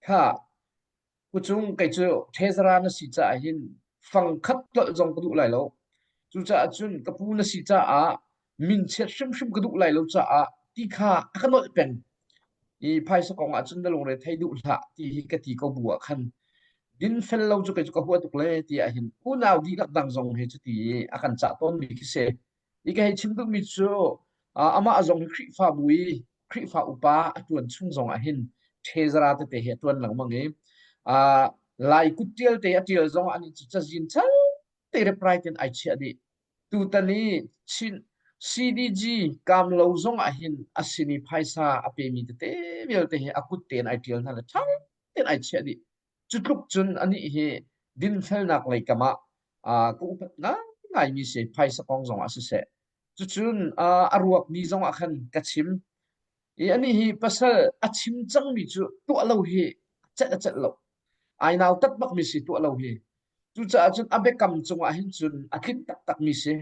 kha Kucung kei cu ṭhezara na si caah hin fangkhat tlolh zong ka duh lai lo. Cucaah cun ka pu na si caah minchiat hrimhrim ka duh lai lo caah ti kha a ka nolh peng. I phaisa kong ah cun na lungre thei duh hlah ti hi ka ti ko bu ah khan dinfel lo cu kei cu ka hua tuk le ti ah hin unau dihlak dang zong he cuti i a kan cah tawnmi khi si. I ka hei chim duhmi cu amah zong hi Khrihfabu i Khrihfa upa a ṭuan chung zong ah hin ṭhezara tete hi a ṭuan lengmang i Lai kut ṭial te a ṭial zong ah anih cu cazin chal te reprai ten ai chiah dih. Tutan i Chin CDG kaam lo zong ah hin a sin i phaisa a pemi tete vialte hi a kut tein ai ṭial hna le ṭha tein ai chiah dih. Cu tluk cun anih hi dinfelnak lei kam ah ka upat ngaingaimi si phaisa kong zong ah siseh. Cucun a ruakmi zong ah khan ka chim. I anih hi pasal a chim cangmi cu tuah lo hi celh a celh lo. Ai nautat bakmi si tuah lo hi. Cucaah cun a biakam cungah hin cun a tlinh taktakmi si.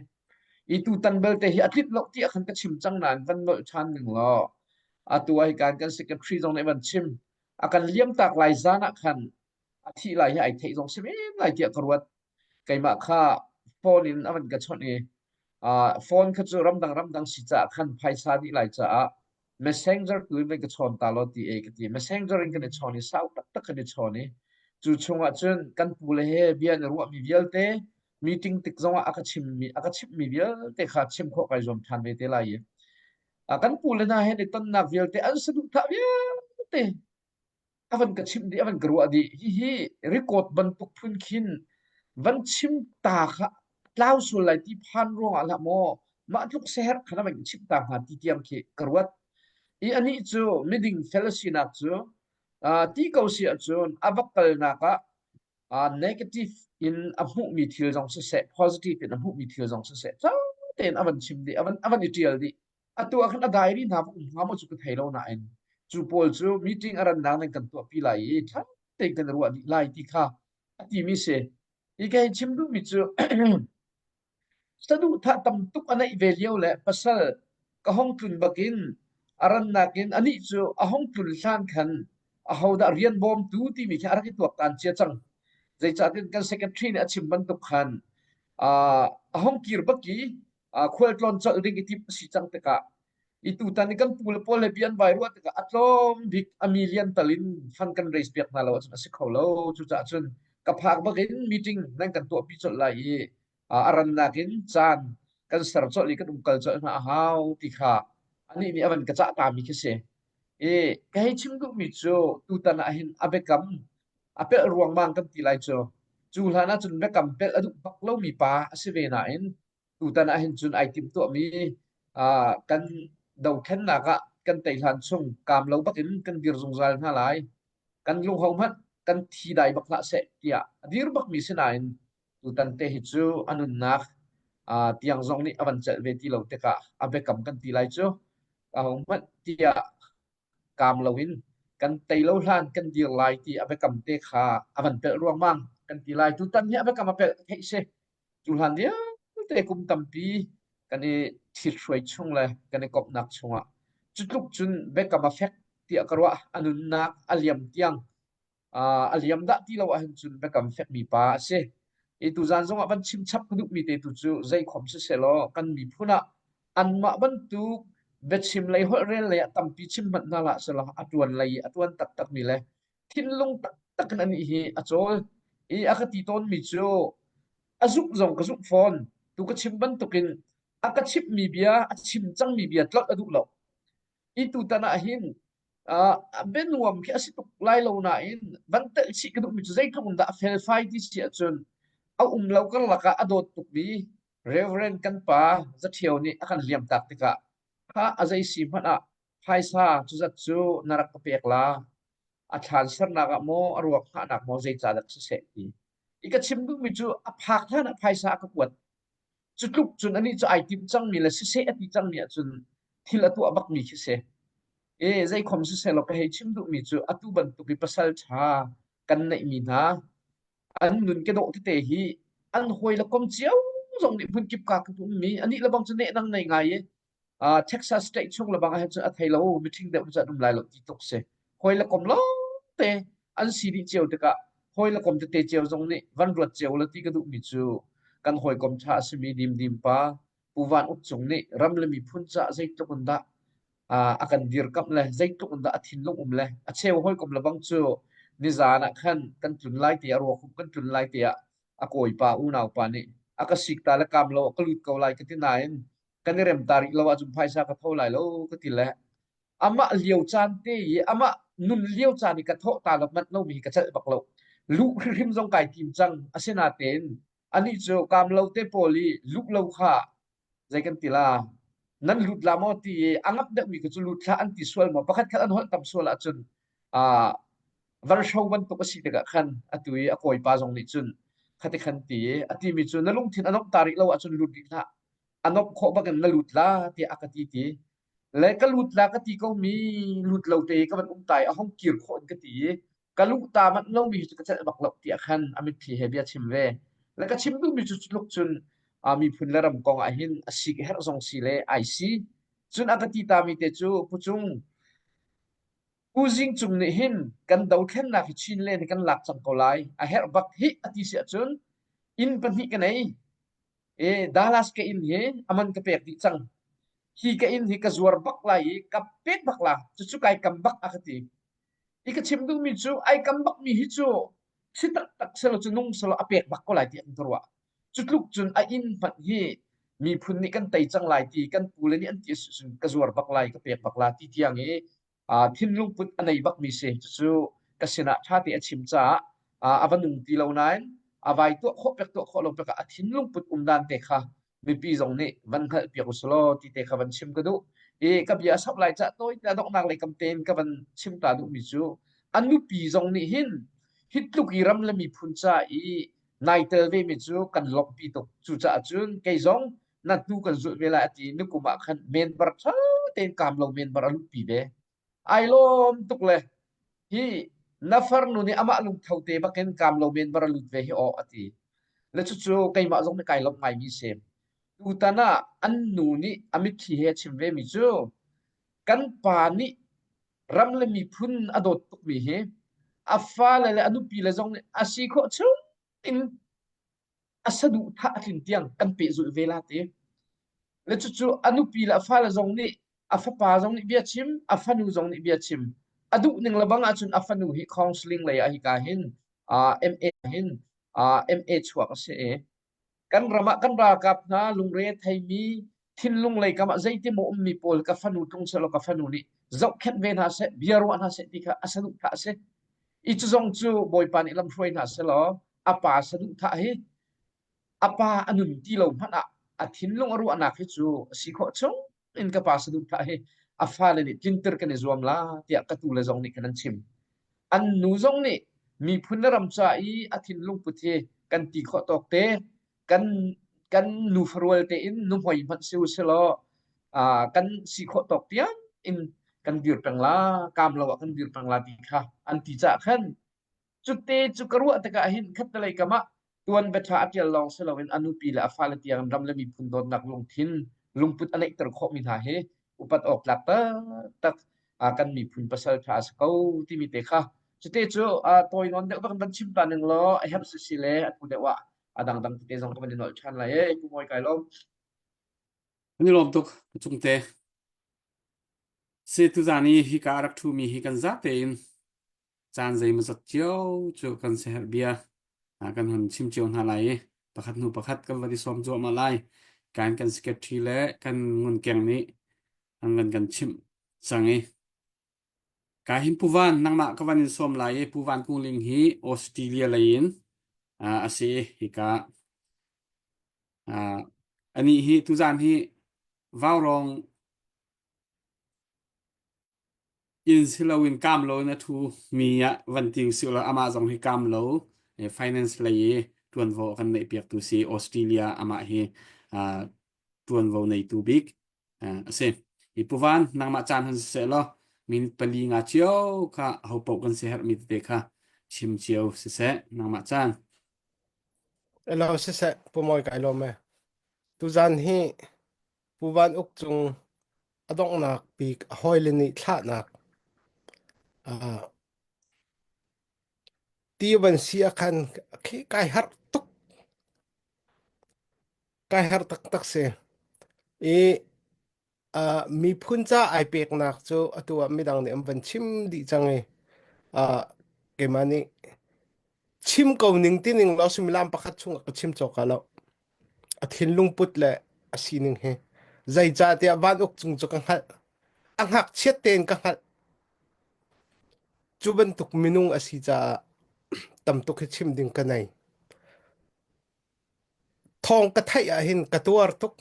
I tutan belte hi a tlinh lo tiah khan ka chim cang nain van nolh ṭhan ning law atu ah hikan kan secretary zong nih van chim. A kan liamtak lai zan ah khan a thih lai hi ai theih zong si men lai tiah ka ruat. Keimah kha phone in a van ka chawnh i uh, phone kha cu ramdang ramdang si caah khan phaisa dih lai caah messenger tu in van ka chawn ta law ti e ka ti. Messenger in kan i chawn i sau taktak kan i chawn i cu chungah cun kan pu le he bia an i ruahmi vialte meeting tik zongah a ka chimmi a ka chimhmi vialte kha chim khawh kai zuam ṭhan ve te lai i a kan pu le hna he ni tonnak vialte an saduhthah vialte a van ka chimh dih a van ka ruah dih hihi record bantuk phun khin van chim ta kha tlau sual lai ti phan ruangah hlah maw mah tluk seher khan a van ka chimh ta hnga ti tiang khi ka ruat i anih cu miding fel sinak cu uh, ti ko si ahcun a va kalnak ah uh, negative in a hmuhmi thil zong siseh positive in a hmuhmi thil zong siseh ṭha tein a van chim dih a van a van i ṭial dih atu ah khan a diary hna va um hnga maw cu ka thei lo nain cu pawl cu meeting a rannak nan kan tuahpi lai i ṭha tein kan ruah dih lai ti kha a timi si. Hi ka hei chim duhmi cu saduhthah tam tuk a neih ve lio le pasal ka hong tlun bakin a rannak in anih cu a hong tlun hlan khan ahodah rian bawmtu timi khi a rak i tuaktan cia cang. Zeicahtiah kan secretary nih a chim bantuk khan uh, a hong kir bak i khualtlawn colh ding i timh a si cang tikah i tutan i kan pu le pawl he bia an vai ruah tikah a tlawm bik a million tal in fund kan raise piak hna lo ahcun a si kho lo. Cucaah cun ka phak bak in meeting nan kan tuahpi colh lai i a rannak in caan kan ser colh i kan umkal colh hna a hau ti kha anih nih a van ka cah tami khi si. I ka hei chim duhmi cu tutan ah hin a biakam a pelh ruangmang kan ti lai cu. Cu hlan ahcun biakam pelh a duh bak lomi pa a si ve nain tutan ah hin cun ai timhtuahmi uh, kan dothlennak ah kan tei hlan chung kaam lo bakin kan dir zungzal hna lai. Kan lungho hmanh kan thi dai bak hlah seh tiah a dir bakmi si nain tutan te hi cu a nunnak uh, tiang zong nih a van celh ve ti lo tikah a biakam kan ti lai cu aho hmanh tiah kaam loin kan tei lo hlan kan dir lai ti a biakam te kha a van pelh ruangmang kan ti lai. Tutan hi a biakam a pelh theih si. Cu hlan vialte kum tampi kan i ṭhithruai chung le kan i komhnak chungah cu tluk cun biakam a fek tiah ka ruah. A nunnak a liam tiang uh, a liam dah ti lo ahhin cun biakam fekmi pa a si. I tuzan zongah van chim chap ka duhmi te tu cu zeikhom siselaw kan miphun ah anmah bantuk biachim lei holhrel lei ah tampi chim hmanh hna hlah selaw a ṭuan lei i a ṭuan taktakmi le thinlung taktak in anih hi a cawl. I a ka ti tawnmi cu a zumh zong ka zumh fawn. Tu ka chim bantukin a ka chimhmi bia, a chim cangmi bia tlolh a duh lo. I tutan ah hin uh, bianuam khi a si tuk lai lo nain van telh chih ka duhmi cu zeitluk in dah a felfai ti si ahcun a um lo karlak ah a dawt tukmi Reverend kan pa Zaṭhio nih a kan liamtak tikah kha a zei si hmanh ah phaisa cuzat cu na rak ka pek la a thlan sernak ah maw a ruak hngahnak maw zeicahdah siseh ti i ka chim duhmi cu a phak hlan ah phaisa a ka kuat cu tluk cun anih cu ai tim cangmi le siseh a ti cangmi ahcun thil a tuah bakmi khi si e zeikhom siseh law ka hei chim duhmi cu atu bantuk i pasal ṭha kan neihmi hna an nun ke dawh tete hi an hawi le kom cio zong nih hmunkip ka ka ummi anih le bang cu nehnang nei ngai i uh, Texas state chung lebang ah cun a thei lo mithing deuh cu an um lai lo ti tuk si hawi le kom lawngte an si dih cio tikah hawi le kom tete cio zong nih van ruat cio la ti ka duhmi cu kan hawikom ṭha a simi Dimdim pa Pu Van Uk Cung nih ram le miphun caah zeitluk in dah uh, a kan dirkamh le zeitluk in dah a thinlung um le a cheu hawikom lebang cu nizan ah khan kan tlun lai te ah ruakhum kan tlun lai te ah a kawipa unau pa nih a ka sik ta le kam lo ka lut ko lai ka ti nain kan i rem ta rih lo ahcun phaisa ka tho lai lo ka ti le amah lio caan te i amah nun lio caan i ka thawh ta lo manh lomi hi ka celh bak lo luh hrimhrim zong kai tim cang asinatein anih cu kaam lo te pawl i luh lo kha zei kan ti la nan lut la maw ti i a ngap deuhmi kha cu lut hlah an ti sual maw pakhat khat an holh tam sual ahcun ah varsho bantuk a si tikah khan atu i a kawipa zong nih cun khati khan ti i a timi cu na lungthin a nomh ta rih lo ahcun lut rih hlah a nomh khawh bakin na lut la tiah a ka ti ti. Le ka lut la ka ti ko mi lut lo te ka van um tai a hong kir khawh in ka ti i ka luh ta manh lomi cu ka celh bak lo tiah khan a mitthli he bia chim ve. Le ka chim duhmi cu tluk cun a miphun le ram kong ah hin a sik herh zong si le ai si. Cun a ka ti ta mi te cu Pucung Pu Zing Cung nih hin kan dothlennak hi Chinland hi kan lak cang ko lai. A herh bak hi a ti si ahcun inn pahnih ka nei. E Dallas ka inn hi aman ka pek dih cang. Hi ka inn hi ka zuar bak lai i ka pek bak la. Cucu kai kam bak a ka ti. I ka chim duhmi cu ai kam bakmi hi cu si taktak selaw cu nung selaw a pek bak ko lai ti an ka ruah. Cu tluk cun a inn hmanh hi miphun nih kan tei cang lai ti kan pule nih an ti ahcun ka zuar bak lai ka pek bak la ti tiang i uh, thinlung put a nei bakmi si. Cucu ka sinah ṭha te a chim caah uh, a va nung ti lo nain a vai tuah khawh pek tuah khawh lo pek ah a thinlung put um dan te kha mipi zong nih van hngalh piak usulaw ti te kha van chim ka duh. I ka bia a sap lai cah tawi te donghnak lei kam tein ka van chim ta duhmi cu a nupi zong nih hin hi tluk i ram le miphun ca i nai tel ve mi cu kan lawmhpi tuk. Cucaah cun kei zong na hnu kan zulh ve lai a ti nukum ah khan member ṭha tein kaam lo member a luhpi ve. Ai lawm tuk le hi na farnu nih amah lungtho te bakin kaam lo member a lut ve hi aw a ti. Le cucu keimah zong nih kai lawmh ngaimi si. Tutan ah an nu nih a mitthli he a chim ve mi cu kan pa nih ram le miphun a dawt tukmi hi a fale le a nupi le zong nih a si khawh chung in a saduhthah a tlin tiang kan pehzulh ve la ti. Le cucu a nupi le a fale zong nih a fapa zong nih bia chim, a fanu zong nih bia chim. A duh ning le bang ahcun a fanu hi counseling lei ah hika hin uh, MA hin uh, MA chuak a si i kan ram ah kan ralkap hna lungre theimi thinlung lei kam ah zeiti maw ummi pawl ka fanu tlung selaw ka fanu nih zohkhenh ve hna seh bia ruah hna seh ti kha a saduhthah a si. I cu zong cu Bawipa nih lamhruai hna selaw a pa saduhthah hi a pa a nun ti lo hmanh ah a thinlung a ruahnak hi cu a si khawh chung in ka pa saduhthah hi a fale nih tlinter kan i zuam la tiah ka tule zong nih khan an chim. An nu zong nih miphun le ram ca i a thinlung put hi kan ti khawh tawk te kan kan nufarual tein nuhmei hmanh si u silaw uh, kan si khawh tawk tiang in kan dir peng la kaam lo ah kan dir peng la ti kha an ti caah khan Cute cu ka ruah tikah hin khattelei kam ah tuan biaṭha a ṭial lawng si loin a nupi le a fale tiang ram le miphun dawtnak lungthin lungput a neihter khawhmi hna hi upat awk tlak taktak kan miphun pasal ṭha a si ko timi te kha cute cu tawi nawn deuh bak van chim ta ning law a herh sisi le atu deuh ah a dangdang tete zong ka van i nolh ṭhan lai ee Pu Mawi kai lawm. Kan i lawm tuk cungte. Se tuzan i hika a rak ṭhumi hi kan za tein caan zeimawzat cio cu kan siaherh bia kan hun chim cio hna lai i pakhat hnu pakhat kan van i sawm cuahmah lai. Kan kan secretary le kan ngunkeng nih an van kan chimh cang i ka hin Pu Van nangmah ka van in sawm lai i Pu Van Kung Ling hi Australia lei in a si hika anih hi tuzan hi Vaurawng Inn si loin kaam loin a ṭhu mi ah van ti usih law amah zong hi kaam lo finance lei i ṭuanvo a kan neihpiaktu si Australia amah hi ṭuanvo neitu bik a si. Hi Pu Van, nangmah caan hun siseh law minute pali nga cio kha hopaoh kan siaherhmi tete kha chim cio siseh nangmah caan. Hello siseh Pu Mawi kai lawm e. Tuzan hi Pu Van Uk Cung a donghnak bik a hawile nih thlahnak uh, ti van si ah khan khi kai harh tuk kai harh taktak si i uh, miphun ca ai peknak cu atu ah midang nih an van chim dih cang i uh, keimah nih chim ko ning tining law suimilam pakhat chungah ka chim cawk ah lo A thinlung put le a sining hi zeicahtiah van uk cung cu ka hngalh. A ngakchiat tein ka hngalh. Cu bantuk minung a si caah tam tuk hi chim ding ka nei. Thawng ka theih ah hin ka tuar tuk.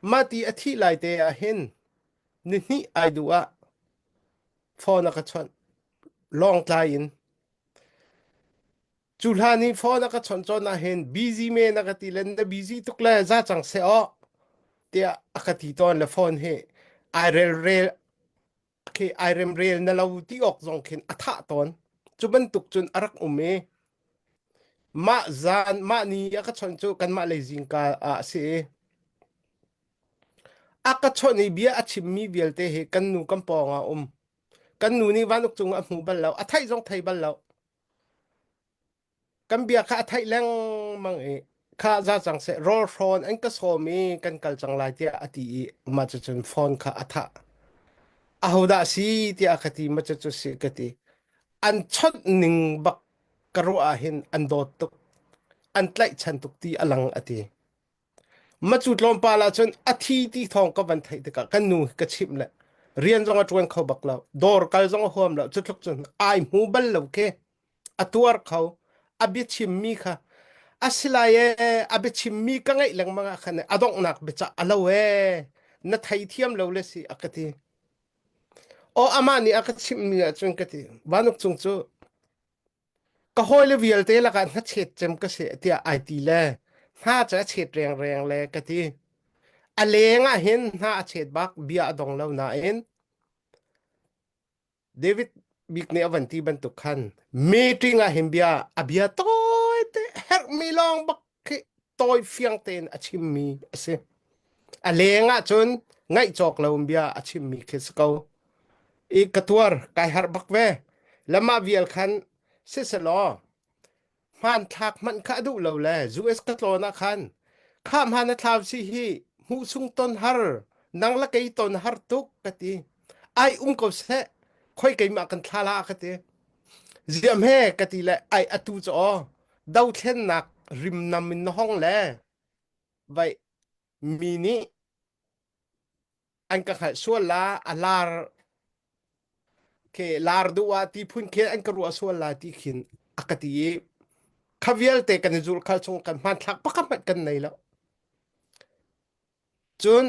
Mah ti a thih lai te ah hin nihnih ai duh ah phone a ka chawnh. Lawngtlai in Cu hlan i phone a ka chawnh cawn ah hin busy men a ka ti le na busy tuk le za cang seh aw. tiah a ka ti tawn le phone hi ai rel rel khi ai rem rel na lo ti awk zong khin a thah tawn. Cu bantuk cun a rak um i mah zan mah ni a ka chawnh cu kanmah lei zingka ah a si i a ka chawnh i bia a chimmi vialte hi kan nu kan pawng ah um. Kan nu nih vanuk cung a hmu bal lo, a theih zong thei bal lo. Kan bia kha a theih lengmang i kha za cang seh rawl hrawn an ka sawm i kan kal cang lai tiah a ti i mah cucun phone kha a thah. Ahodah si tiah ka ti ma cucu si ka ti. An chawnh ning bak ka ruah ah hin an dawt tuk an tlaihchan tuk ti a lang a ti. Macu tlawmpal ahcun a thi ti thawng ka van theih tikah kan nu ka chimh le rian zong a ṭuan kho bak lo dawr kal zong a huam lo cu tluk cun ai hmu bal lo khi a tuar kho a biachimmi kha a si lai ee a biachimmi ka ngaih lengmang ah khan a donghnak biacah a lo ee na theithiam lo le si a ka ti aw amah nih a ka chimhmi ahcun ka ti vanuk cung cu ka hawile vialte lakah hnachet cem ka si tiah ai ti le hna cu a chet rengreng le ka ti a leng ah hin hna a chet bak bia a dong lo nain David bik nih a van ti bantuk khan meeting ah hin bia a bia tawi te herhmi lawng bak khi tawi fiang tein a chimmi a si. A leng ah cun ngaih cawk lo in bia a chimmi khi si ko. I ka tuar kai harh bak ve. Lamah vial khan siselaw hmanthlak hmanh kha a duh lo le US ka tlawn ah khan kha hmaan a thlau si hi hmuh sung ton har nang la kei ton har tuk ka ti ai um ko seh khoi keimah kan thla la ka ti ziam he ka ti le ai atu cu aw dothlennak rimnam in na hong le vai mi nih an ka hngalh sual la a lar ke lar duh ah ti phun khin an ka ruah sual la ti khin a ka ti i kha vialte kan i zul khal chung kan hmanthlak pakhat hmanh kan nei lo cun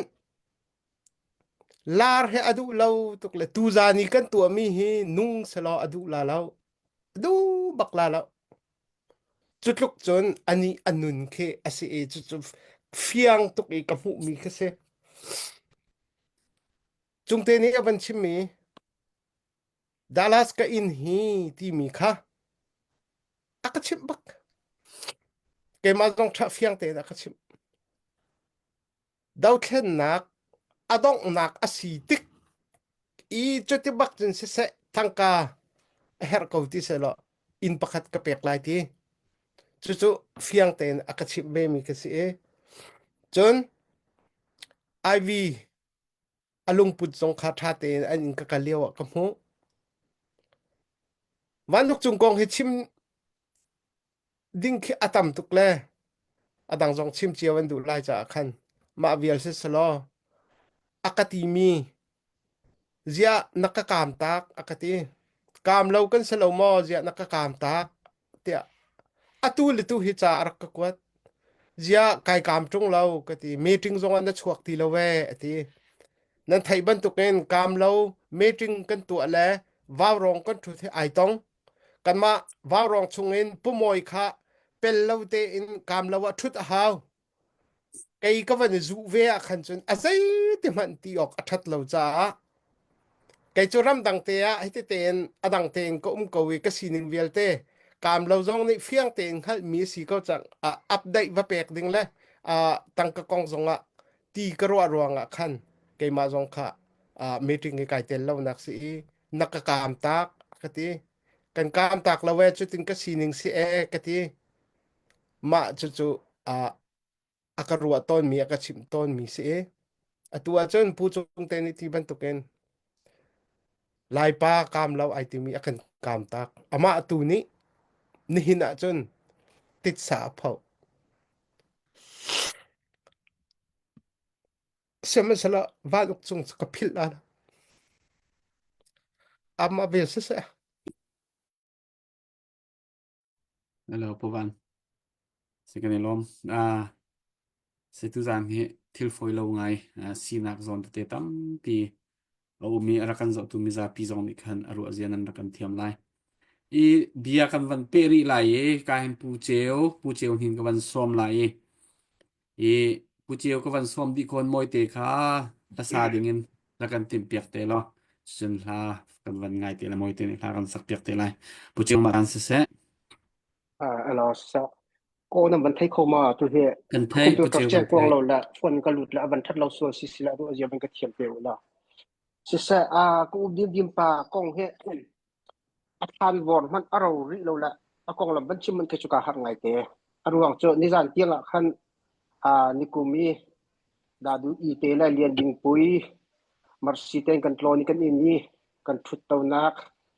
lar he a duh lo tuk le tuzan i kan tuahmi hi nung selaw a duh la lo duh bak la lo cu tluk cun ani a nun khi a si i cucu fiang tuk i ka hmuhmi khi si Cungte nih a van chimmi Dallas ka inn hi timi kha a ka chimh bak. Keimah zong ṭha fiang tein a ka chimh. Dothlennak a donghnak a si tik i cuti bak cun siseh tangka a herh ko ti sehlaw inn pakhat ka pek lai ti. Cucu fiang tein a ka chimh ve mi ka si i cun Ivy a lungput zong kha ṭha tein an inn ka kal lio ah ka hmuh. Vanluk cung kong hi chim ding khi a tam tuk le a dang zong chim cio an duh lai caah khan mah vial si selaw a ka timi ziah na ka kaam tak a ka ti kaam lo kan si lo maw ziah na ka kaam tak tiah atu le tu hi ca a rak ka kuat. Ziah kai kaam ṭung lo ka ti. Meeting zong ah na chuak ti lo ee a ti. Nan theih bantukin kaam lo meeting kan tuah le vaurawng kan ṭhut hi ai tong. Kanmah vaurawng chungin pumawi kha pel lo tein kaam lo ah ṭhut a hau. Kei ka van i zuh ve ah khan cun a zeiti hmanh ti awk a ṭhat lo caah kei cu ramdang te ah hiti tein a dang tein ka um ko i ka sining vialte kaam lo zong nih fiang tein hngalhmi a si ko cang uh, update va pek ding le uh, tangka kong zong ah ti ka ruah ruangah khan keimah zong kha uh, meeting i kai tel lonak si i na ka kaam tak ka ti kan kaam tak lo e cutin ka sining si e ka ti Mah cucu uh, a ka ruah tawnmi, a ka chimh tawnmi si i atu ahcun Pu Cung te nih ti bantukin Laipa kaam lo ai timi a kan kaam tak. Amah tu nih nihin ahcun titsa a phoh. Sihmanhsehlaw van uk cung cu ka philh la. Amah vel siseh. Hello, Pu Van. Si kan i lawm. Ah, si tuzaan hi thil fawi lo ngai ah, sinak zawn tete tampi a um i a rak kan zohtu mizapi zong nih khan a ruah zia nan rak kan thiam lai. I bia kan van peh rih lai i ka hin Pu Ceu, Pu Ceu hnin ka van sawm lai i i. Pu Ceu ka van sawm dih khawn mawite kha hlasa dingin rak kan timh piak te law cun hla kan van ngai te la mawite nih hla kan sak piak te lai. Pu Ceu mah kan siseh. Ah, alo sa ko nan van thei kho ma tu hi Kan thei Pu computer Ceu chiang kan kuang thei. lo la phone ka lut la avan that lo sual si sila ru azia van ka thiam pe la siseh a ku dim dim pa kong he A thlanvawr hmanh a ro rih lo le a konglam van chim man khi cu kaa harh ngaite. A ruang cu nizan tiang ah khan aa nikum i Dadu i te le Lian Ding Pui Mercy tein kan tlawn i kan inn i kan ṭhuttonak,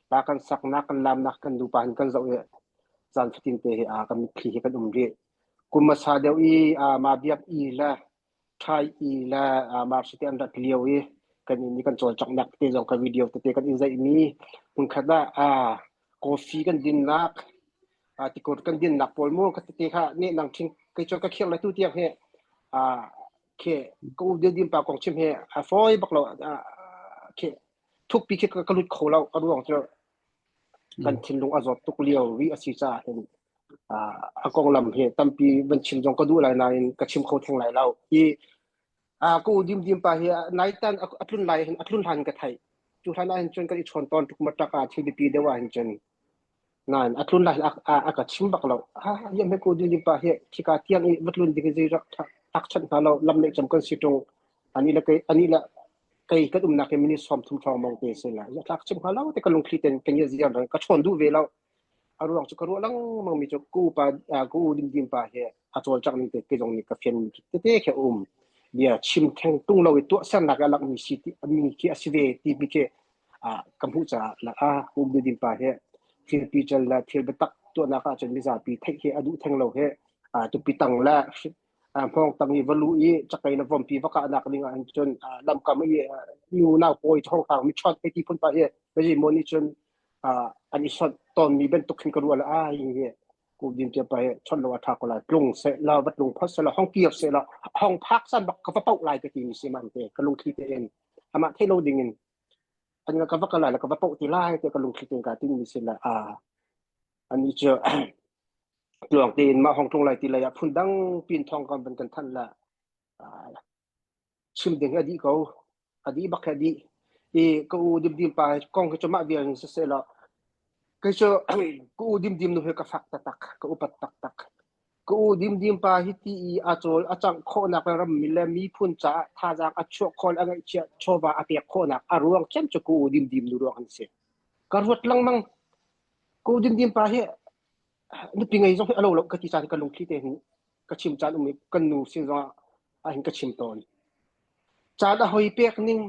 hla kan saknak, kan lamnak kan nupa hin kan zoh i zan fatin te hi aa kan mitthli hi kan um rih. Kum hmasa deuh i aa Ma Biak i le Ṭhai i le March te an rat lio i kan inn i kan cawlcanghnak tete zong ka video tete kan in zeihmi hmunkhat ah coffee kan dinnak tikur kan dinnak pawl mu ka tete kha ne nang ṭhing kei cu ka khir le tu tiang hi khi ka u dim pa kong chim hi a fawi bak lo khi thukpi khi ka lut kho lo a ruang cu kan thinlung a zawt tuk lio ri a si caah hin a konglam hi tampi van chim zong ka duh lai nain ka chim kho theng lai lo. Hi ka u dim dim pa hi naitan a tlun lai hin a tlun hlan ka theih. Cu hlan ah hin cun kan i chawn tawn tuk matak ah thil biapi deuh ah hin cun nain a tlun lai a ka chim bak lo. Ah yam he ku dim dim pa hi khika tiang i va tlun ding zei rak tak chanh hna lo lam neih cam kan si tung ani le kei ani le kei kan umnak hi minute 30 hrawng mong te se la ya tlak chim hnga lo te ka lungthli ten ka ngia ziar ka chawn duh ve lo A ruang cu ka ruah lengmang mi cu ka upa ka u Dimdim pa hi a cawlcangh ning te kei zong nih ka fian mi tete khi a um. Bia chim theng tung lo i tuahsernak a langh mi si ti mi khi a si ve ti mi khi ka hmuh caah la a u Dimdim pa hi thil pical le thil biatak tuahnak ahcun mizapi theih hi a duh theng lo hi tupi tang le hmawng tang i va luh i cakei le vompi va kahnak ding ah cun lamkam i nu nau pawi chawnghrang mi chawt hei ti phun pa hi zeimaw nih cun an i sonh tawnmi bantuk khin ka ruah le ai hi ku din tia pa he chon lo a tha ko lai tlung se la va tlung phot se la hong kir se la hong phak san bak ka va pauh lai ka ti mi si man te ka lungthli te in amah thei lo ding in an ka va ka lai la ka va pauh ti lai te ka lungthli te ka tin mi si la a ani chu tluang te in ma hong tlung lai ti lai ah phun dang pin thong kan ban kan than la Chim ding a dih ko. A dih bak he a dih. I ka u dimdim pa kong hi cu mah vial in siseh law kei cu ka u dimdim nu hi ka fak taktak, ka upat taktak. Ka u dimdim pa hi ti i a cawl a cangh khawhnak le rammi le miphun caah thazaang a chuah khawh le a ngeihchiah chawva a pek khawhnak a ruang cem cu ka u dimdim nu ruang an si. Ka ruat lengmang. Ka u dimdim pa hi nupi ngei zong hi a lo lo ka ti caan ka lungthli te hin ka chim caan um i kan nu sin zongah ahhin ka chim tawn. Caan a hoi pek ning,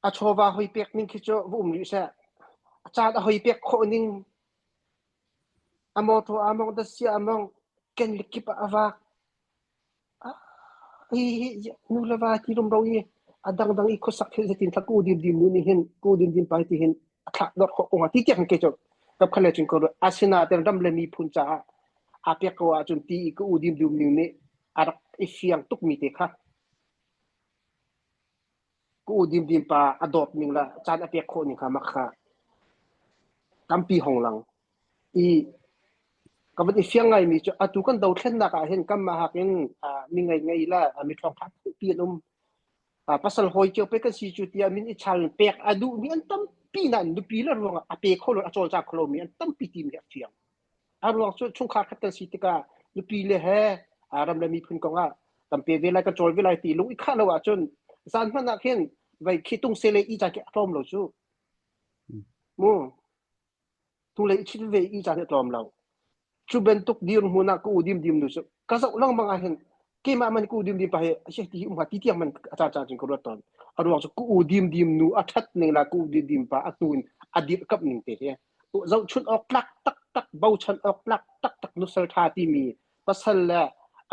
a chawva hoi pek ning khi cu va um rih seh. A caan a hoi pek khawh ning, a mawṭaw aa mong, datsia aa mong, ken le kip ah a vak. Hi hi nu le va ti rumro i a dangdang i khuasak thil zeitin thla ku dimdim nu nih hin ku dimdim pa ti hin a thlak dawt khawh ko hnga ti tiang ke cu kapkhat le cun ko asinain ram le miphun caah aa pek ko ahcun ti i ka u dimdum ning nih a rak i fiang tukmi te kha ka u dimdim pa a dawt ning le caan a pek khawh ning kha mak kha tampi hong lang i ka van i fiang ngaimi cu atu kan dothlennak ah hin kanmah hak in mi ngei ngei le mi ṭhawng ṭha tampi an um pasal hawi cio pe kan si cu tiah min i chal pek a duhmi an tampi nain nupi le ruangah a pe kho lo a cawlcang kho lomi an tampi timi a fiang a ruang cu chungkhar khat kan si tikah nupi le he ram le miphun kong ah kan pe ve lai kan cawl ve lai ti lung i khah lo ahcun zan hmanh ah khin vei khi tung se le i ca khi a tlawm lo cu mu hnulei i chit ve i caan hi a tlawm lo. Cu bantuk dirhmun ah ka u dimdim nu cu ka zoh lengmang ah hin keimah man ka u dimdim pa hi a si ti hi um hnga ti tiang man a caan caan cun ka ruat tawn. A ruang cu ka u dimdim nu a ṭhat ning la ka u dimdim pa a hnu in a dirhkamh ning te hi zohchunh awk tlak taktak bochan awk tlak taktak nusal ṭha timi pasal le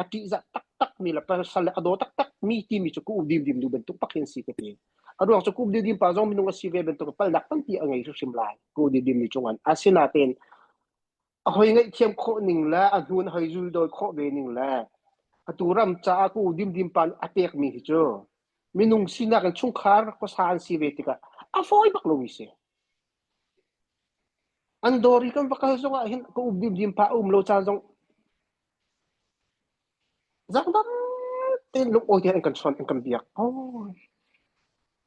a ṭihzah taktak mi le pasal le a daw taktak mi timi cu ka u dimdim nu bantuk bak hin si ka ti. A ruang cu kum didim pa zong minung a si ve bantuk palnak tampi a ngei hrimhrim lai ku didim ni cungan asinain a hoi ngaihthiam khawh ning le a hnun hoi zul dawi khawh ve ning le atu ram caah ku dimdim pa a pek mi hi cu minung sinak in chungkhar khuasa an si ve tikah a fawi bak lomi si an dawr i kan va kal zongah hin ka um dimdim pa a um lo caan zong. Zangdam tein lungawi tein an kan chawnh an kan biak. Oh.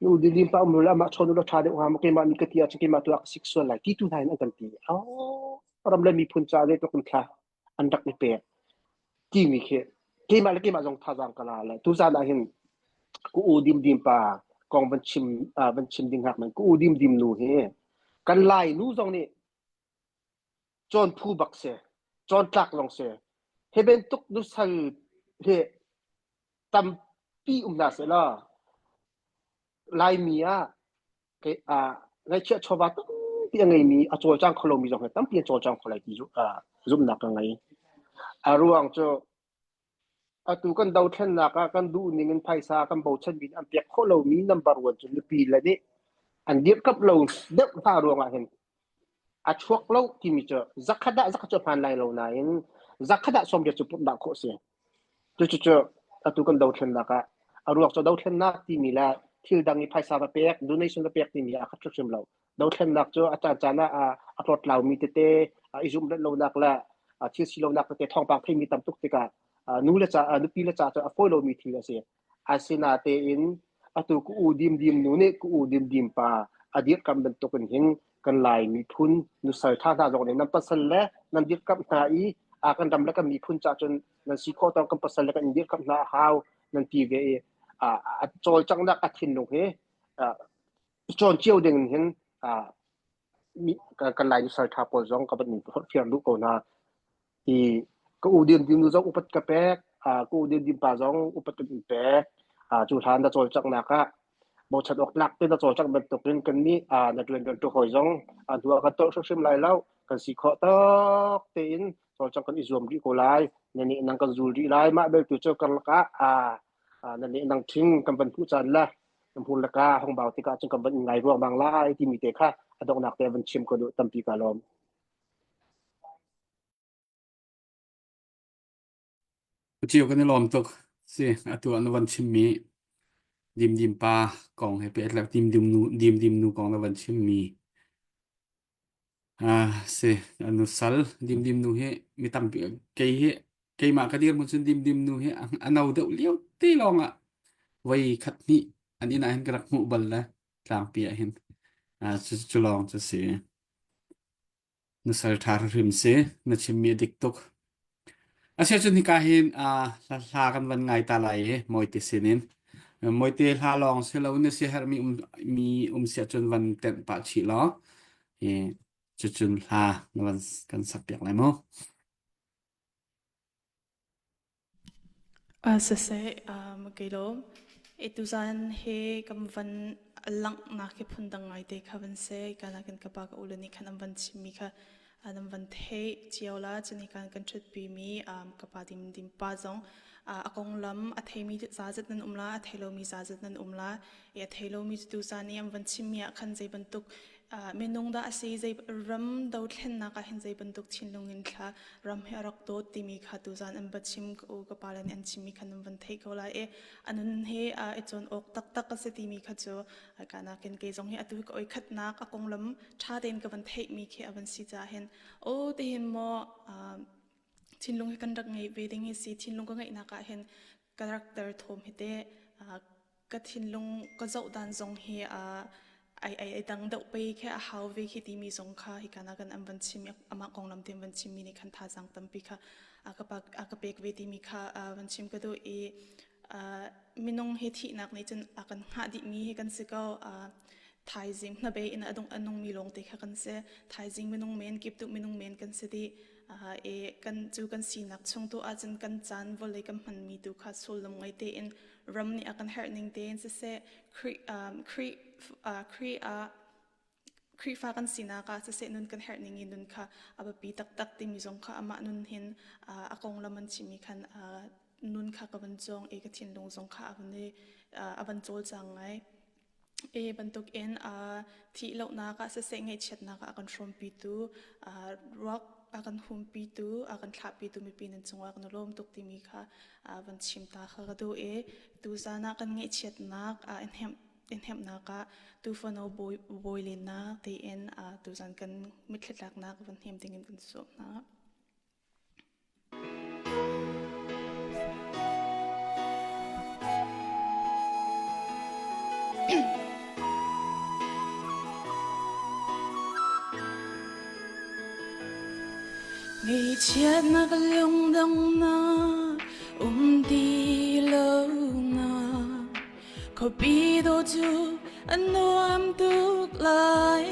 Nu dilim pa um la mah chawn u la ṭha deuh hnga maw keimah nih ka ti ahcun keimah tu ah ka sik sual lai ti tu hna in an kan ti. Oh. Ram le miphun caah zeitluk in thla an rak i pek timi khi keimah le keimah zong thazaang ka la le tuzaan ah hin ku u dim dim pa kong van chim van chim ding hak man ku u dim dim nu hi kan lai nu zong nih cawn phu bak si cawn tlak zong si hi bantuk nusal hi tampi um hna seh law Laimi ah kei ah ngaihchiah chawva tampi a ngeimi a cawlcang kho lomi zong hi tampi an cawlcang kho lai ti zumhnak ka ngei. A ruang cu atu kan dothlennak ah kan duh ning in phaisa kan bochanmi an pek khawh lomi number one cu mipi le nih an dirhkamh lo deuh hna ruangah hin a chuak lo timi cu zakhat ah zakhat cu hmaan lai lo nain zakhat ah 80 cu pumh dah khawh si. Cucu atu kan dothlennak ah a ruak cu dothlennak timi le thil dang i phaisa va pek, donation va pek timi a khat hrimhrim lo. Dothlennak cu a caan caan ah a tlawtlaumi tete, i zumh lonak le thil si lonak tete thawngpang theimi tam tuk tikah nu le ca nupi le ca cu a fawi lomi thil a si. Asinatein atu ka u dimdim nu nih ka u dimdim pa a dirhkamh bantukin hin kan Lai miphun nusal ṭha hna zong nih nan pasal le nan dirhkamh hna i a kan ram le kan miphun cah cun nan si khawh tawk kan pasal le kan in dirhkamh hna a hau nan ti ve i a cawlcanghnak a thinlung hi cawn cio ding in hin kan Lai nusal ṭha pawl zong ka van in forhfial duh ko hna. I ka u dimdim nu zong upat ka pek, ka u dimdim pa zong upat kan in pek. Cu hlan na cawlcanghnak ah bochan awk tlak te na cawlcangh bantukin kannih na rianṭuantu hawi zong hnu ah kan tolh hrimhrim lai lo. Kan si khawh tawk tein cawlcangh kan i zuam rih ko lai. Na nih nang kan zul rih lai. Mah belte cu karlak ah na nih nang ṭhing kan van hmuh caan le hmun le ka hong bau tikah cun kan van in ngai ruangmang lai timi te kha a donghnak te van chim ko duh tampi ka lawm. Cio kan i lawm tuk. Si, atu ah na van chimmi Dimdim pa kong he pehtlaih Dimdim nu Dimdim nu kong na van chimmi ah si nu sal Dimdim nu hi mi tampi kei hi keimah ka dirhmun cun Dimdim nu hi a no deuh lio te lawng ah voi khat hnih an inn ah hin ka rak hmuh bal le tlangpi ah hin ah cu cu lawng cu si. Na sal ṭha hrim si. Na chimmi a dik tuk. Asiahcun hika hin uh, hla, hla kan van ngai ta lai i Mawite sinin. Mawite hla lawng si lo na siaherhmi um, mi um siah cun van tenh pah chih law i cucun hla na van kan sak piak lai mu. Siseh, kei lawm. Tuzaan hi kan van langhnak hi phundang ngaite kha van si. Hika nakin ka pa ka ule nih khan an van chimmi kha an van theih cio la. Cun hika kan ṭhutpimi ka pa Dimdim pa zong a konglam a theimi zazat nan um la, a thei lomi zazat nan um la. I a thei lomi cu tuzaan i an van chimmi ah khan zei bantuk minung dah a si, zei ram dothlennak ah hin zei bantuk thinlung in thla ram hi a rak dawt timi kha tuzaan an va chim ka u ka pa le nih an chimmi kha nan van theih ko lai i a nun hi i cawn awk taktak a si timi kha cu ka nakin kei zong hi atu ka oi khatnak a konglam ṭha tein ka van theihmi khi a van si caah hin o tihin maw thinlung hi kan rak ngeih ve ding hi si thinlung ka ngeihnak ah hin character thawm hi te ka thinlung ka zoh dan zong hi ai ai ai dang deuh pei khi a hau ve khi timi zong kha hika na kan an van chim amah konglam te van chimmi nih khan thazaang tampi kha a ka pak a ka pek ve timi kha van chim ka duh i minung hi thihnak nih cun a kan hngah dihmi hi kan si ko thaizing hnabei in a dong a nungmi lawng te kha kan si thaizing minung men kip tu minung men kan si dih i kan cu kan sinak chung tu ahcun kan caan vawlei kan hmanmi tu kha sullam ngei tein ram nih a kan herh ning tein siseh Khrih Khrih Khrih ah Khrihfa kan sinak ah siseh nun kan herh ning in nun kha a biapi taktak timi zong kha amah nun hin a konglam an chimmi khan nun kha ka van cawng i ka thinlung zong kha a van i a van cawlcang ngai. E bantukin thih lohnak ah siseh ngaihchiatnak ah a kan hrawmpitu ruak a kan humpitu a kan thlahpitu mipi nan cungah kan i lawm tuk timi kha van chim ta kha ka duh i tuzaan ah kan ngaihchiatnak in hnemhnak ah tufano bawi bawi lennak tiin tuzaan kan mitthli tlaknak van hnem dingin kan sawm hna. Ngaihchiatnak lungdonghnak um ti lonak khuapi dawh cu a nuam tuk lai.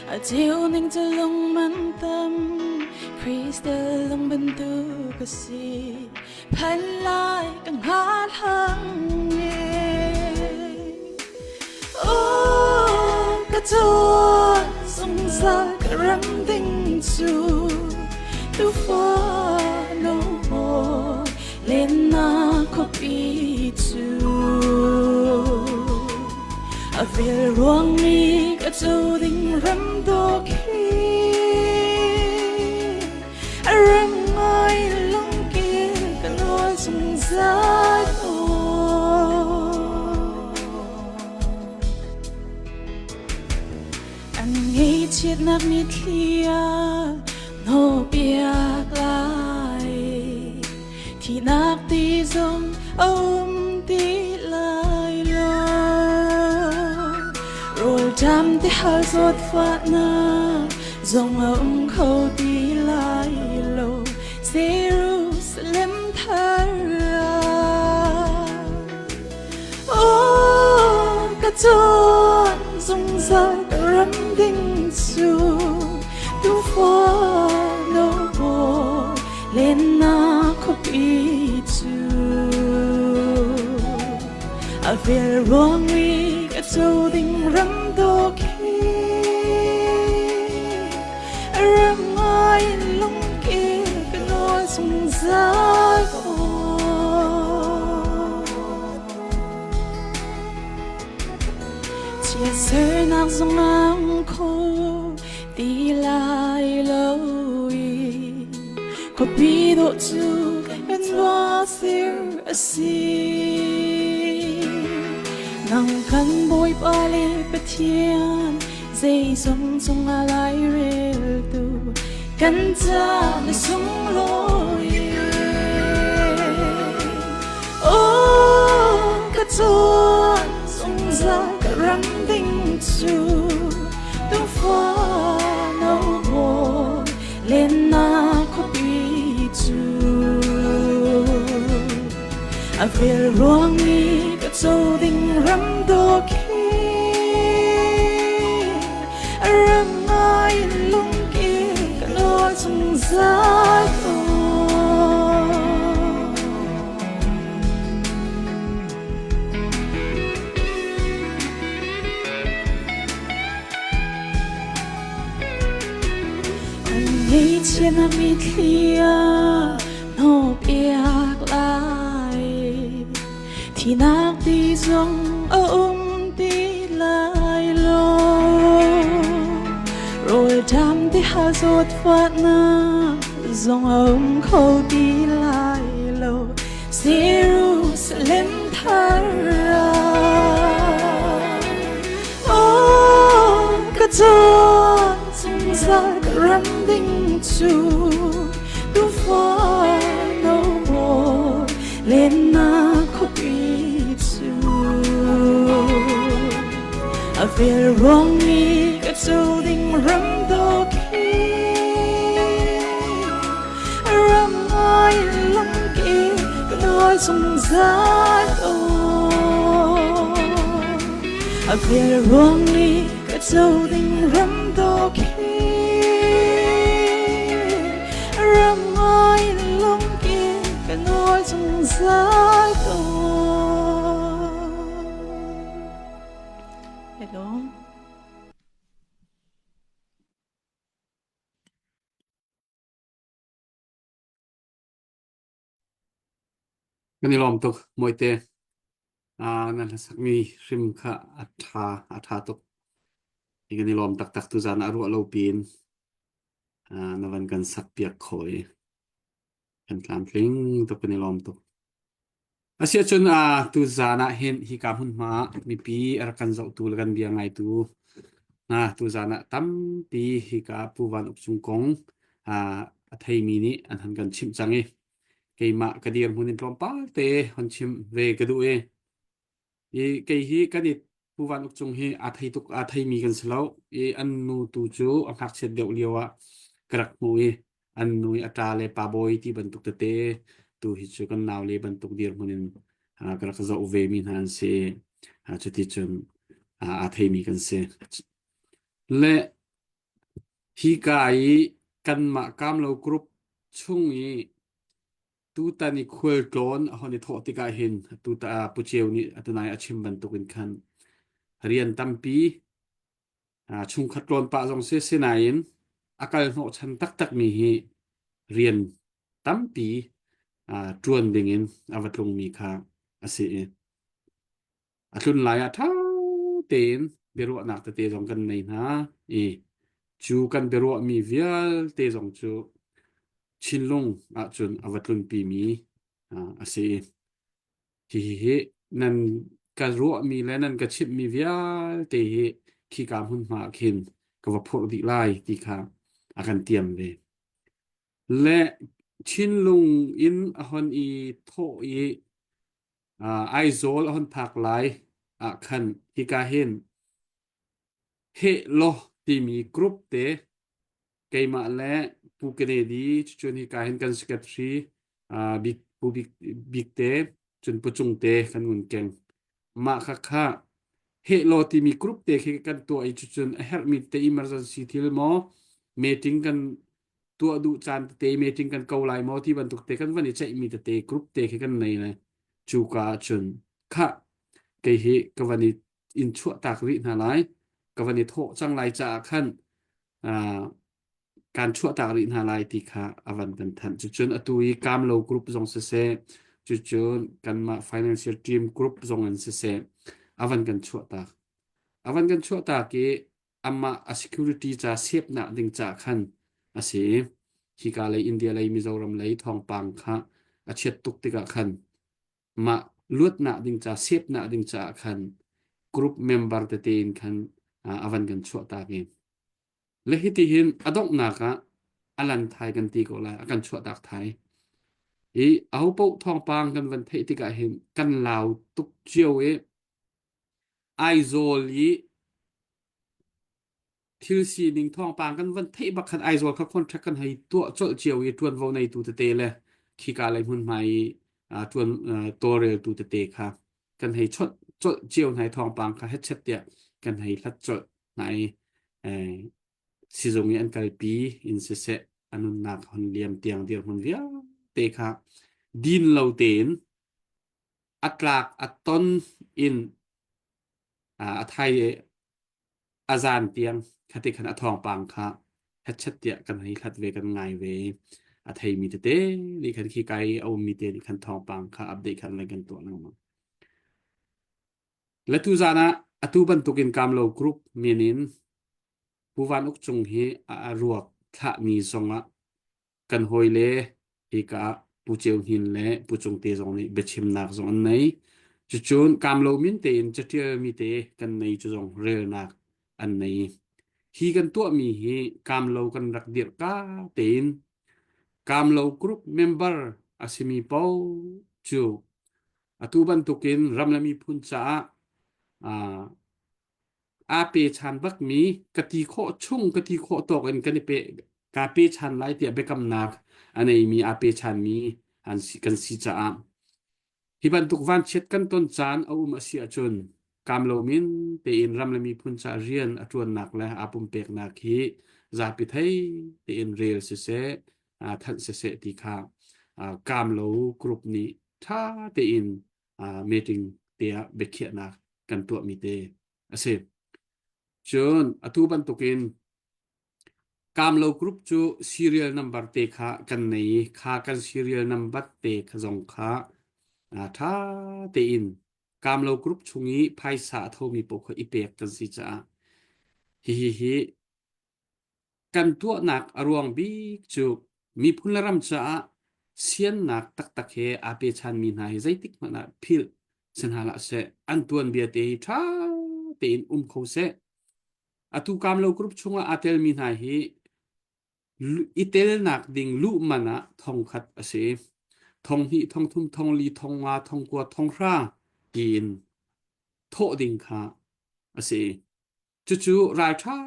A ceu ning cu lung man tam crystal lung bantuk a si. Phan lai ka hngal Oh, ka tuan zungzal ka ram ding cu tufa no maw lennak khuapi cu a vel ruang mi ka co ding ram dawk hi A rem ngai lungkil ka nawl zungzal An ngaihchiatnak mitthli ah hnawhpiak lai. Thihnak ti zong a um ti lai lo. Rawlṭam ti hal zawtfahnak zong a um kho ti lai lo. Jerusalem thar ah. Oh, ka cawn zungzal ka ram ding cu tufa no maw lennak khuapi cu a vel ruang i ka co ding ram dawk hi a ram ngai in lungkil ka nawl zungzal ko. Chiatsernak zong ang kho ti lai lo i khuapi dawh cu kan ruasir a si. Nang kan Bawipa le Pathian zeizong cungah laireltu kan ca na sunglawi. Oh, ka tuan zungzal ka ram ding cu tufa no maw lennak khuapi cu a vel ruang i ka co ding ram dawk hi a ram ngai in lungkil ka nawl zungzal ko. An ngaihchiat na mitthli ah hnawhpiak lai. Thihnak ti zong a um ti lai lo. Rawlṭam ti hal zawtfahnak zong a um kho ti lai lo. Jerusalem thar ah. Oh, ka cawn zungzal ka ram ding cu tufa no maw lennak khuapi cu a vel ruang i ka co ding ram dawk hi ram ngai lamkil ka nawl zungzal ko a vel ruang i ka co ding ram dawk hi ram ngai lungkil ka nawl zungzal ko Hello. Kan i lawm tuk, Mawite. Uh, nan hlasakmi hrim kha a ṭha, a ṭha tuk. Hi kan i lawm taktak tuzaan ah ruah lo piin uh, na van kan sak piak khawh i kan tlamtling tuk kan i lawm tuk. Asiahcun uh, tuzaan ah hin hika hmunhma ah mipi a rak kan zohtu le kan bia ngaitu hna tuzaan ah tampi hika Pu Van Uk Cung kong uh, a theimi nih an han kan chimh cang i keimah ka dirhmun in tlawmpal te hon chim ve ka duh i i kei hi kan i. Pu Van Uk Cung hi aa thei tuk aa theimi kan si lo i an nu tu cu a ngakchiat deuh lio ah ka rak hmuh i an nu i a ṭa le pa bawi ti bantuk tete tu hi cu kan naule bantuk dirhmun in ka rak zoh ve mi hna an si. Cuti cun aa theimi kan si. Le hika i kanmah Kamlo Group chung i Tutan i khualtlawn a hon i thawh tikah hin tuta Pu Ceu nih atunai a chim bantukin khan rian tampi chungkhat tlawn pah zong si sinain a kal hnawhchan taktakmi hi rian tampi ṭuan dingin a va tlungmi kha a si i a tlun lai ah ṭha tein biaruahnak tete zong kan nei hna i cu kan biaruahmi vialte zong cu Chinlung ahcun a va tlunpimi a si. Hihi hi nan ka ruahmi le nan ka chimhmi vialte hi khika hmunhma ah khin ka va phurh dih lai ti kha a kan tiam ve. Le Chinlung in a hon i thawh i Aizawl a hon phak lai ah khan hika hin Heh law timi group te keimah le Pu Kennedy cucun hika hin kan secretary uh, Bik Pu Bik Bik te cun Pu Cung te kan ngun keng. Mah kha kha heh law timi group te khi kan tuah i cucun a herhmi te emergency thil maw meeting kan tuah duh caan tete meeting kan ko lai maw ti bantuk te kan van i ceihmi tete group te khi kan nei le cu ka ahcun khah kei hi ka van i in chuahtak rih hna lai ka van i thawh cang lai caah khan uh, kan chuahtak rih hna lai ti kha a van kan thanh cucun atu i kamlo group zong siseh cucun kanmah financial team group zong in siseh a van kan chuahtak a van kan chuahtak i amah a security ca sepnak ding ca khan a si hika lei India lei Mizoram lei thawngpang kha a chiat tuk tikah khan mah luatnak ding ca sepnak ding caah khan group member tete in khan a van kan chuahtak i le hiti hin a donghnak ah a lan thai kan ti ko lai a kan chuahtak thai i aho paoh thawngpang kan van theih tikah hin kan lau tuk cio i Aizawl i thil sining thawngpang kan van theih bak khan Aizawl kha contract kan hei tuah colh cio i ṭuanvo neitu tete le khika lei hmunhma i ṭuan tawlreltu tete kha kan hei chawnh colh cio hna i thawngpang kha hetchet tiah kan hei hlat colh hna i sizung i an kalpi in siseh a nunnak hon liam tiang dirhmun vialte kha din lo tein a tlak a ton in a thai a zan tiang khati khan a thawngpang kha hetchet tiah kan hei hlat ve kan ngai ve a theimi tete nih khan khi kai a ummi te nih khan thawngpang kha update khan lai kan tuah lengmang le tu zan ah atu bantukin kamlo group min in Pu Van Uk Cung hi a ruak thlahmi zongah kan hawile hika ah Pu Ceu Hnin le Pu Cung Te zong nih biachimnak zong an nei. Cucun kamlo min tein catialmi te kan nei cu zong relnak an nei. Hi kan tuahmi hi kamlo kan rak dirh ka tein kamlo group member a simi paoh cu atu bantukin ram le miphun caah uh, aa pechan bakmi ka ti khawh chung ka ti khawh tawk in kan i pe kaa pechan lai tiah biakamnak a neimi aa pechanmi an si kan si caah hi bantuk vanchiat kan ton caan a um a si ahcun kam lomin tein ram le miphun ca rian a ṭuannak le aa pumpeknak hi zapi thei tein rel siseh thanh siseh ti kha kam lo group nih ṭha tein meeting te ah biakhiahnak kan tuahmi te a si. Cun atu bantukin Kamlo group cu serial number te kha kan nei i kha kan serial number te kha zong kha ṭha tein Kamlo group chung i phaisa a thomi paoh kha i pek kan si caah hihi hi Kan tuahnak a ruang bik cu miphun le ram caah siannak taktak he aa pechanmi hna hi zeitik hmanh ah philh si hna hlah seh. An tuanbia te hi ṭha tein um kho seh. Atu Kamlo Group chungah aa telmi hna hi i telnak ding luh man ah thongkhat a si. Thonghnih, thongthum, thongli, thongnga, thongkua, thonghra tiin thawh ding kha. a si. Cucu ralṭha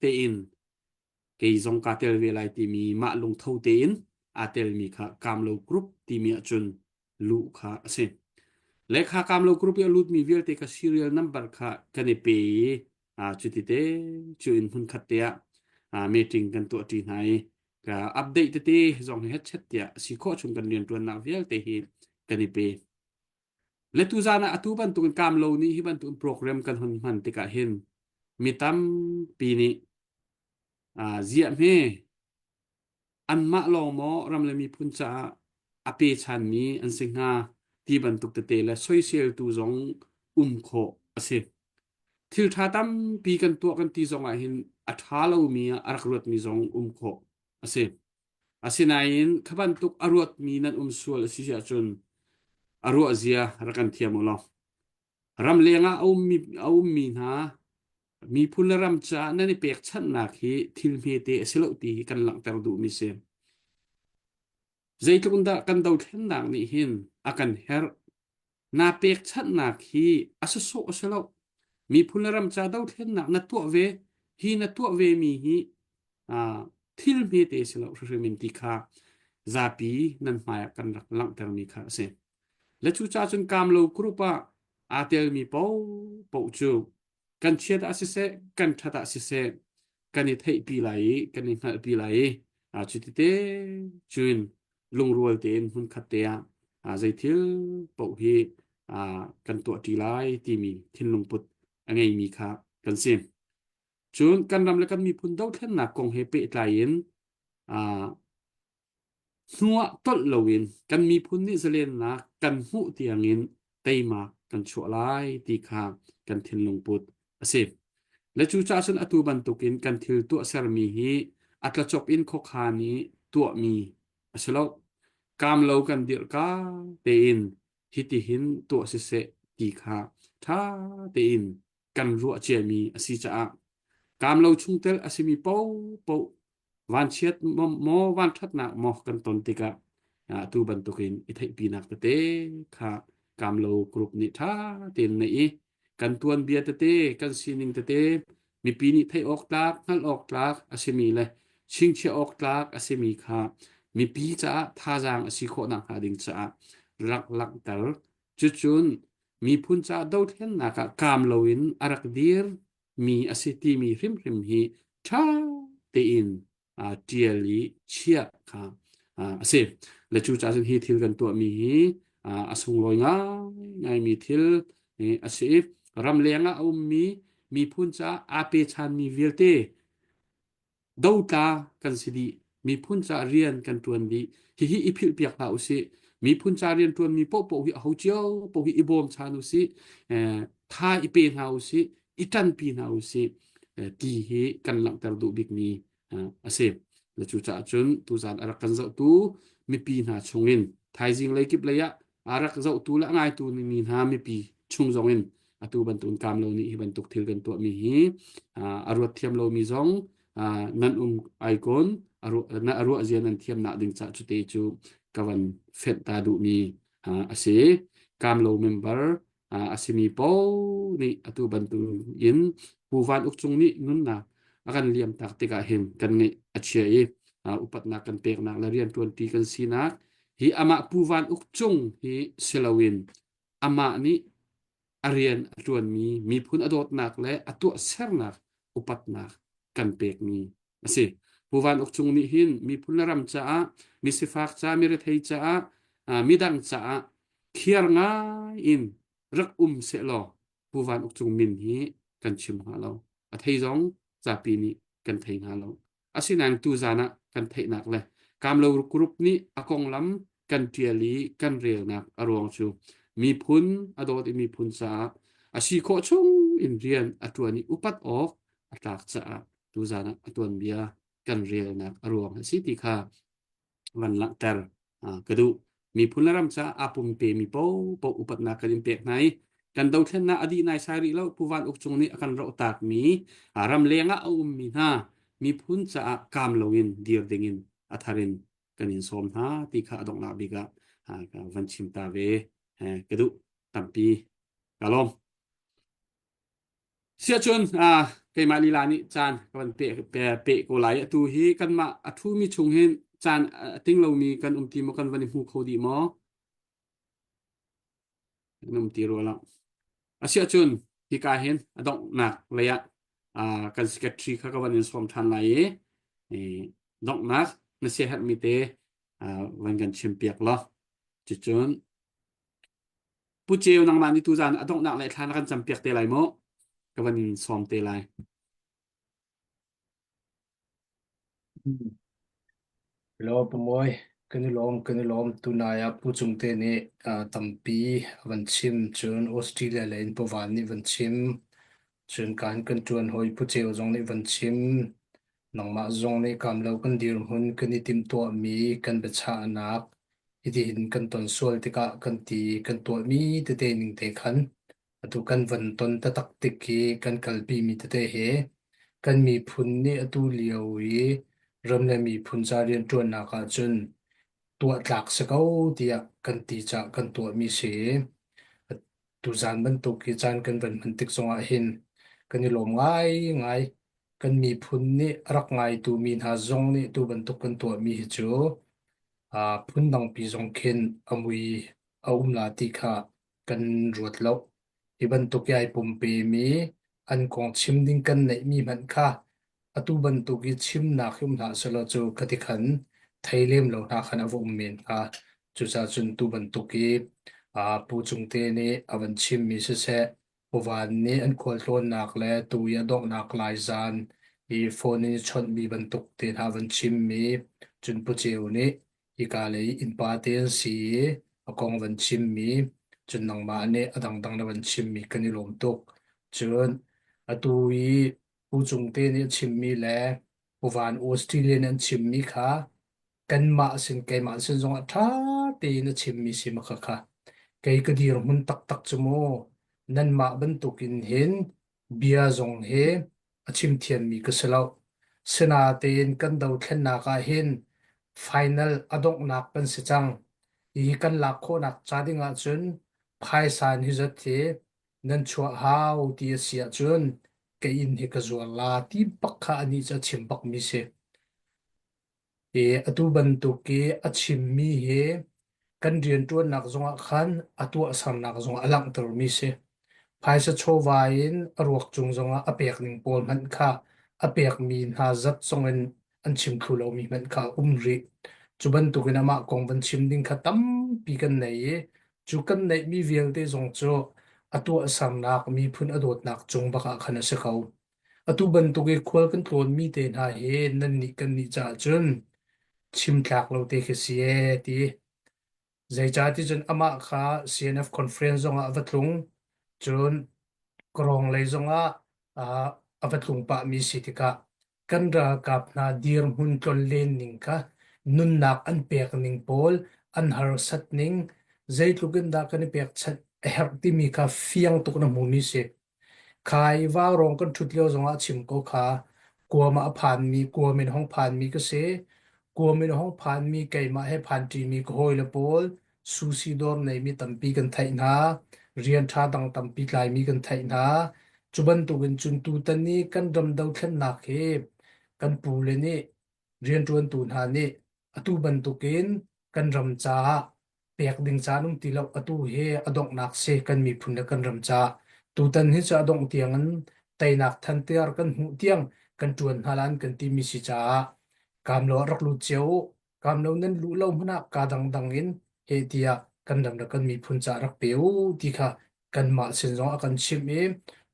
tein kei zong kaa tel ve lai timi mah lungtho tein aa telmi kha Kamlo Group timi ahcun luh kha a si. Le kha Kamlo Group i a lutmi vialte kha serial number kha kan i pe i cuti te cu in hmunkhat te ah meeting kan tuahṭi hna i ka update tete zong hi hetchet tiah si khawh chung kan rianṭuannak vialte hi kan i pe. Le tuzaan ah atu bantukin Kamlo nih hi bantukin program kan hun hman tikah hin mi tampi nih ziah hme anmah lawng maw ram le miphun caah a pechanmi an si hnga ti bantuk tete le soiseltu zong um khawh a si. Thil ṭha tampi kan tuah kan ti zong ah hin a ṭha lomi ah a rak ruatmi zong um khawh a si. Asinain kha bantuk a ruatmi nan um sual a si ahcun a ruah zia rak kan thiam u law. Ramleng ah a ummi, a ummi hna miphun le ram caah nan i pekchanhnak hi thil hmete a si lo ti hi kan langhter duhmi si. Zeitluk in dah kan dothlennak nih hin a kan herh. Na pekchanhnak hi a sawsawh a si lo. Miphun le ram ca dothlennak na tuah ve, hi na tuah ve mi hi thil hmete a si lo hrimhrim in ti kha zapi nan hmai ah kan rak langhtermi kha a si. Le cucaah cun Kamlo group ah aa telmi paohpaoh cu kan chiat ah siseh, kan ṭhat ah siseh, kan i theihpi lai i kan i hngalhpi lai i cuti cun lungrual tein hmunkhat te ah zeithil paoh hi kan tuahṭi lai timi thinlungput a ngeimi kha kan si. Cun kan ram le kan miphun dothlennak kong he pehtlai in Hnuah tolh loin kan miphun nih zalennak kan hmuh tiangin teimak kan chuah lai ti kha kan thinlung put a si. Le cucaah cun atu bantukin kan thil tuahsermi hi a tlacop in khuakhan i tuahmi a si lo. Kaamlo kan dirhka tein hitihin tuah siseh ti kha ṭha tein kan ruah ciami a si caah kaamlo chungtel a simi paohpaoh vanchiat maw vanṭhatnak maw kan ton tikah atu bantukin i theihpinak tete kha kamlo group nih ṭha tein neih i kan tuanbia tete kan sining tete mipi nih theih awk tlak hngalh awk tlak a simi le chingchiah awk tlak a simi kha mipi caah thazaang a si khawh nakhnga ding caah rak langhter cucun miphun caah dothlennak ah kaam loin a rak dir mi a si timi hrimhrim hi ṭha tein ṭial i chiah kha a si. Le cucaah cun hi thil kan tuahmi hi a sunglawi ngaingaimi thil a si i ramleng ah a ummi miphun caah aa pechanmi vialte Dotla kan si dih. Miphun ca rian kan ṭuan dih. Hihi i philhpiak hlah usih. Miphun ca rian ṭuanmi paohpaoh hi aho cio paoh hi i bawmchan usih. Eh, tha i pe hna usih. I ṭanpi hna usih. Eh, ti hi kan langhter duh bikmi eh, a si. Le cucaah cun tuzaan a rak kan zohtu mipi hna chungin thaizing lei kip lei ah a rak zohtu le a ngaitu mi hna mipi chung zongin atu bantukin kaam lo nih hi bantuk thil kan tuahmi hi a ruat thiam lomi zong nan um ai kon a ruah zia nan thiam nak ding ca cute cu ka van fenh ta duhmi a si kaam lo member a simi paoh nih atu bantuk in Pu Van Uk Cung nih nunnak a kan liam tak tikah hin kan ngeih a chia i upatnak kan peknak le rianṭuanṭi kan sinak hi amah Pu Van Uk Cung hi si loin amah nih a rian a ṭuanmi miphun a dawtnak le a tuahsernak upatnak kan pekmi a si. Pu Van Uk Cung nih hin miphun le ram caah, misifak caah, mirethei caah, midang caah khiar ngai in rak um sehlaw Pu Van Uk Cung min hi kan chim hnga lo. A thei zong zapi nih kan thei hnga lo. Asinain tuzaan ah kan theihnak le Kamlo group nih a konglam kan ṭial i kan relnak a ruang cu miphun a dawt i miphun caah a si khawh chung in rian a ṭuan i upat awk a tlak caah tuzaan ah a tuanbia kan relnak a ruang a si ti kha van langhter ka duh. Miphun le ram caah aa pumpe mi paohpaoh upatnak kan in pek hna i kan dothlennak a dih naisai rih lo Pu Van Uk Cung nih a kan rohtak mi ramleng ah a ummi hna miphun caah kaam loin dir dingin a thar in kan in sawm hna ti kha a donghnak bik ah van chim ta ve ka duh tampi ka lawm. Siahcun ah keimah lila nih caan ka van pe, pe, pe ko lai. Atu hi kanmah a ṭhumi chung hin caan a ting lomi kan um ti maw kan van i hmu kho dih maw? Kan um ti rua lo. Asiahcun hika hin a donghnak lei ah ah kan secretary kha ka van in sawm ṭhan lai i donghnak na siaherhmi te ah van kan chimpiak law. Cucun Pu Ceu nangmah nih tuzaan a donghnak le thla na kan campiak te lai mu. Ka van in sawm te lai. Hello, Pu Mawi. Kan i lawm, kan i lawm. Tunai ah Pu Cung te nih uh, tampi a van chim. Cun Australia lei in Pu Van nih van chim. Cun kan kan ṭuan hawi Pu Ceu zong nih van chim. Nangmah zong nih kamlo kan dirhmun kan i timhtuahmi kan biachahnak hitihin kan ton sual tikah kan ti kan tuahmi tete ning te khan atu kan van ton taktak tik hi kan kalpimi tete he kan miphun nih atu lio i ram le miphun ca rianṭuannak ahcun tuah tlak si ko tiah kan ti caah kan tuahmi si. Tuzaan bantuk hi caan kan van hman tik zongah hin kan i lawm ngaingai. Kan miphun nih a rak ngaitu mi hna zong nih tu bantuk kan tuahmi hi cu aa phundangpi zong khin a mui a um la ti kha kan ruat lo. Hi bantuk i ai pumpemi an kong chim ding kan neihmi hmanh kha atu bantuk i chimnak hi um hlah sehlaw cu khati khan thei lem lo hna khan a va um men hnga. Cucaah cun tu bantuk i aa Pu Cungte nih a van chimmi siseh, Pu Van nih an khualtlawnnak le tu i a donghnak lai zan i phone in i chawnhmi bantuk te hna van chimmi, cun Pu Ceu nih hika lei innpa te an si i a kong van chimmi, cun nangmah nih a dangdang na van chimmi kan i lawm tuk. Cun atu i Pu Cungte nih a chimmi le Pu Van Australia nih an chimmi kha kanmah sin keimah sin zongah ṭha tein a chimmi si ma kha kha. Kei ka dirhmun taktak cu mu nanmah bantukin hin bia zong hi a chim thiammi ka si lo. Sinain kan dothlennak ah hin final a donghnak kan si cang. Hihi kan lak khawhnak ca ding ahcun phaisa in hi zat hi nan chuah hau ti a si ahcun ka inn hi ka zuar la ti bak kha anih cu a chim bakmi si. I atu bantuk i a chimmi hi kan rianṭuannak zongah khan a tuahsernak zongah a langhtermi si. Phaisa chawva in a ruak cung zongah a pek ning pawl hmanh kha a pekmi hna zat zongin an chim thlu lomi hmanh kha a um rih. Cu bantukin amah kong van chim ding kha tampi kan nei i cu kan neihmi vialte zong cu a tuahsernak miphun a dawtnak cung bak ah khan a si ko. Atu bantuk i khual kan tlawnmi te hna hi nannih kannih caah cun chim tlak lo te khi si ee ti. Zeicahti cun amah kha CNF conference zongah a va tlung. Cun Kawrong lei zongah ah a va tlung pahmi si tikah kan ralkap hna dirhmun tlonlen ning kha nunnak an pek ning pawl an harsat ning zeitluk in dah kan i pekchanh a herh timi kha fiang tuk na hmumi si. Khai vaurawng kan ṭhut lio zongah chim ko kha kuam ah a phanmi kuam in hong phanmi ka si. Kuam in hong phanmi keimah he phanṭimi ka hawile pawl sushi dawr neimi tampi kan theih hna. Rian ṭha dang tampi tlaimi kan theih hna. Cu bantukin cun tutan i kan ram dothlennak hi kan pule nih rianṭuantu hna nih atu bantukin kan ram caah pek ding caan um ti lo atu hi a donghnak si kan miphun le kan ram caah tutan hi cu a dongh tiang in teinak thantiar kan hmuh tiang kan ṭuan hna lan kan timi si caah kamlo ah rak lut cio u kamlo nan luh lo hmanh ah ka dangdang in he tiah kan ram le kan miphun caah rak pe u ti kha kanmah sin zong a kan chimh i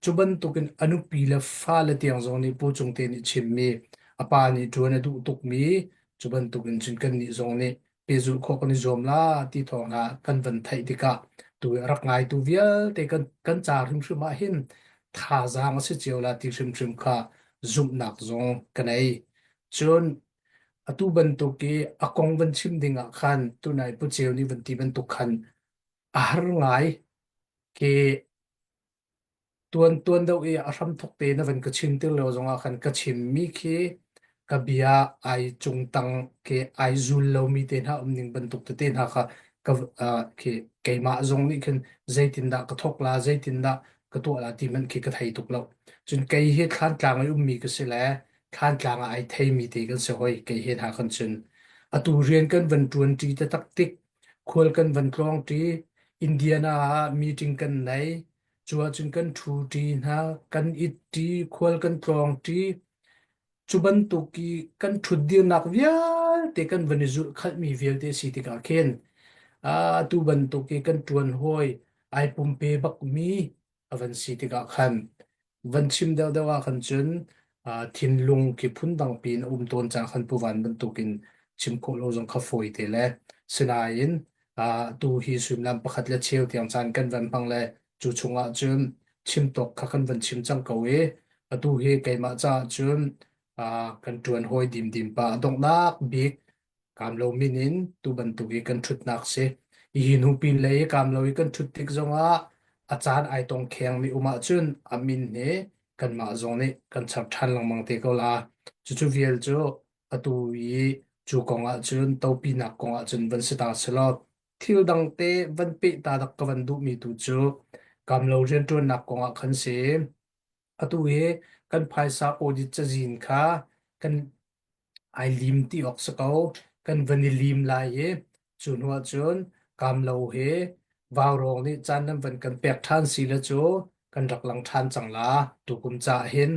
cu bantukin a nupi le fale tiang zong nih Pu Cung Te nih chimmi a pa nih ṭuan a duh tukmi cu bantukin cun kannih zong nih pehzulh khawh kan i zuam la ti thawng hna kan van theih tikah tu i a rak ngaitu vialte kan kan ca hrimhrim ah hin thazaang a si cio la ti hrimhrim kha zumhnak zong ka nei. Cun atu bantuk i a kong van chim ding ah khan tunai Pu Ceu nih van ti bantuk khan a har ngai khi tuan tuan deuh i a hramthok te na van ka chim tir lio zongah khan ka chimmi khi ka bia ai cungtang khi ai zul lomi te hna um ning bantuk tete hna kha ka uh, khi keimah zong nih khin zeitindah ka thok la zeitindah ka tuah la ti hmanh khi ka thei tuk lo. Cun kei hi Thlantlang i ummi ka si le Thlantlang ah ai theimi te kan si hoi kei he hna kan cun. Atu rian kan van ṭuan ṭi taktak tik, khual kan van tlawng ṭi, Indiana ah meeting kan nei, cu ahcun kan ṭhu ṭi hna, kan it ṭi, khual kan tlawng ṭi. Cu bantuk i kan ṭhutdirnak vialte kan van i zulhkhalhmi vialte si tikah khin atu bantuk i kan ṭuan hawi ai pumpe bakmi a van si tikah khan van chim deuhdeuh ah khan cun thinlung khi phundang piin a um tawn caah khan puvan bantukin chim khawh lo zong kha fawi te le sinain tu hi suimilam pakhat le cheu tiang caan kan van hmang le cu chungah cun chim tawk kha kan van chim cang ko i atu hi keimah caah cun kan ṭuan hawi dimdim pa a donghnak bik Kamlo min in tu bantuk i kan ṭhutnak si. Hi hnu pin lei i kamlo i kan ṭhut tik zongah a caan ai tong khengmi um ahcun a min hi kanmah zong nih kan char ṭhan lengmang te ko la. Cucu vial cu atu i cu kong ahcun topinak kong ahcun van si ta selaw thil dang te van peh ta dak ka van duhmi tu cu kamlo rianṭuannak kong ah khan si. Atu hi kan phaisa audit cazin kha kan ai lim ti awk si ko. Kan van i lim lai i cu hnu ahcun kamlo hi vaurawng nih caan nan van kan pek ṭhan si le cu kan rak lang ṭhan cang la. Tukum ca hin